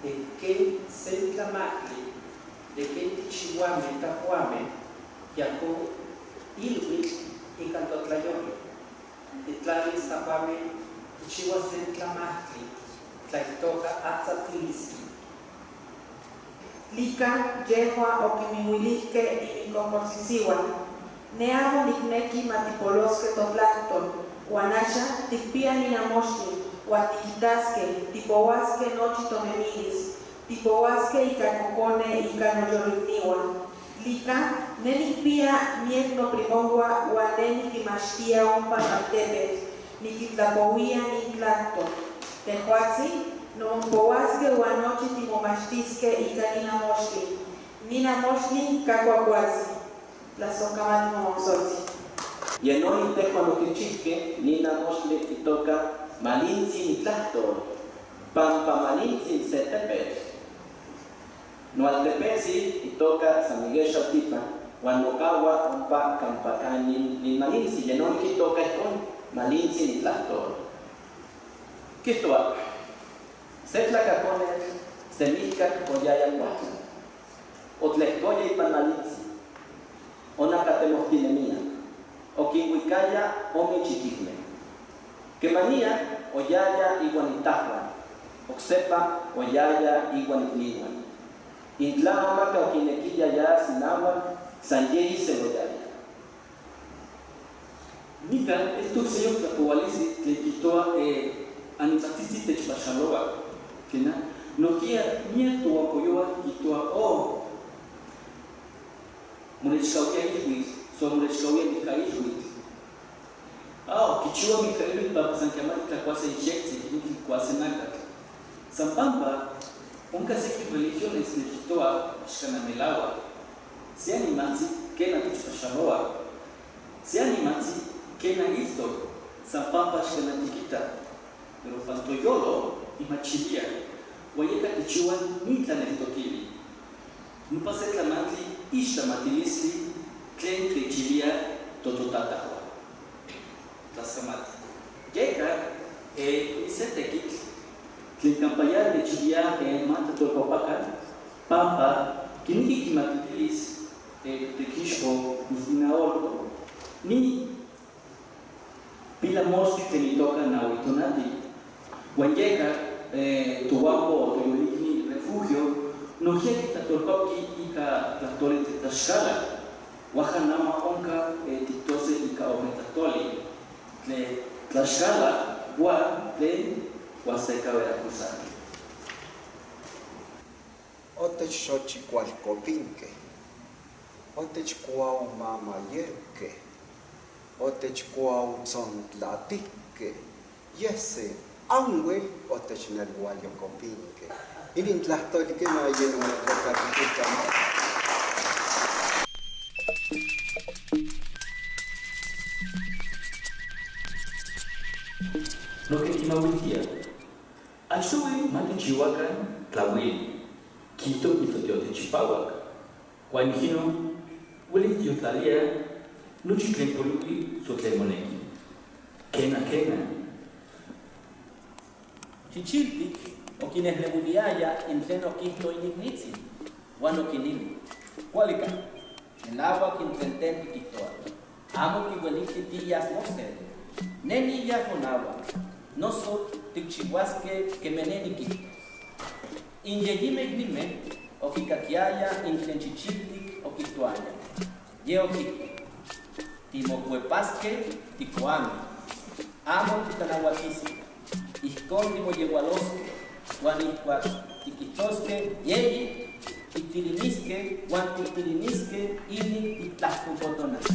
Speaker 5: de ken sentlamantli de ken tichiuameh tapuameh yako ilhuitl ikan totlayolo. Titlalis tapuameh tichiua sentlamantli
Speaker 15: tla itoca Atzatilistli.
Speaker 9: Tlica yehua oquiniluihque inincocotzitzihuan: Ne amo nicnequi matipolosque totlahtol, uan axa ticpiya nin amoxtli, uan tiquitasque, tipohuasque nochi tonemilis, tipohuasque ica cocone ica noyoloicnihuan. Tlica ne nicpiya miec noprimohua uan ne niquimachtia ompa noaltepetl, niquitlapohuía nin tlahtol. Tejuatzi, nomonpohuasque uan nochi timomachtisque ica nin amoxtli. Nin amoxtli ca cuacualtzi. Tlasocamati momoxoltzi.
Speaker 16: Yenoni tejuan oquichihque nin amoxtli itoca Malintzin itlahtol, pampa Malintzin se tepetl. Noaltepetzi itoca San Miguel Xaltipan, uan mocahua ompa campa ca nin Malintzi, yenoni quitoca ijcon Malintzin itlahtol. Quihtoa, se tlacaconetl semihcac oyaya cuahtla, otlehcoya ipan Malintzi, onacatemohtinemia, oquinuicaya ome chiquilme. Quemania oyaya iuan itajuan, oksepa oyaya iuan ikniuan. Intla amaka oquinequiya yas inahuac, san ye isel oyaya.
Speaker 21: Nica eltoc seyoc tlapohualistli tlen quihtoa animatzitzi techpaxaloa, quena, nohkia miac tohuampoyohua quihtoa oh, monechcauia ilhuitl, so monechcauia mihcailhuitl. Ah, quichiua mihcailhuitl pampa san quiamati tlacuase ixectzi, quinequi quicuase nacatl. San pampa, onca sequi religiones tlen quihtoa axcana melahuac. Se animatzi quena techpaxaloa. Se animatzi quena itztoc, san pampa axcana tiquita. Pero pan toyolo imachilia, uan yeca quichiua nin tlaneltoquili. Nopa se tlamantli ixtlamatilistli tlen techilia tototatahua. Tlascamati. Yeca, ni se tequitl tlen campa ya techilia ma tlatolcuapacan, pampa quiniqui quimatilis tequixpo inaolco, ni pilamoxtli tlen itoca nahui tonati. Uan yeca tohuampo toyolicni refugio, nohkia quitlatolcuapqui ica tlahtoli tlen Tlaxcala. Huaja nama onca tictose ica ome tlahtoli, tlen Tlaxcala uan tlen Huasteca Veracruzana.
Speaker 20: Otechxochicualcopinque, otechcuaumamayeuque, otechcuautzontlatihque, yese anhuel otechnelhuayocopinque. Inin tlahtoli quema yen omotlacatijca.
Speaker 21: Lo que timahuiltia. Axoui matichihuacan tlauili, quito quitotiotechipahuac. Huan ijquinon uelis tiotlalia nochi tlen poliui so tlen monequi. Quena, quena.
Speaker 7: Chichiltic oquinehnehuiliaya in tlen oquihto inicnitzi, huan oquinili: Cualica, melahuac in tlen ten tiquihtoa. Amo tihueliti tiyas mosel. Ne niyas monahuac. Noso tikchihuasque queme ne niquihtos. In yeyime icnime oquicaquiaya in tlen chichiltic oquihtoaya. Ye oquihto: Timocuepasque ticoame. Amo titlanahuatise. Ijcon timoyehualosque, huan ihcuac tiquihtosque yeyi, tictilinisque, huan tictilinisque inin tictlahcocotonasque.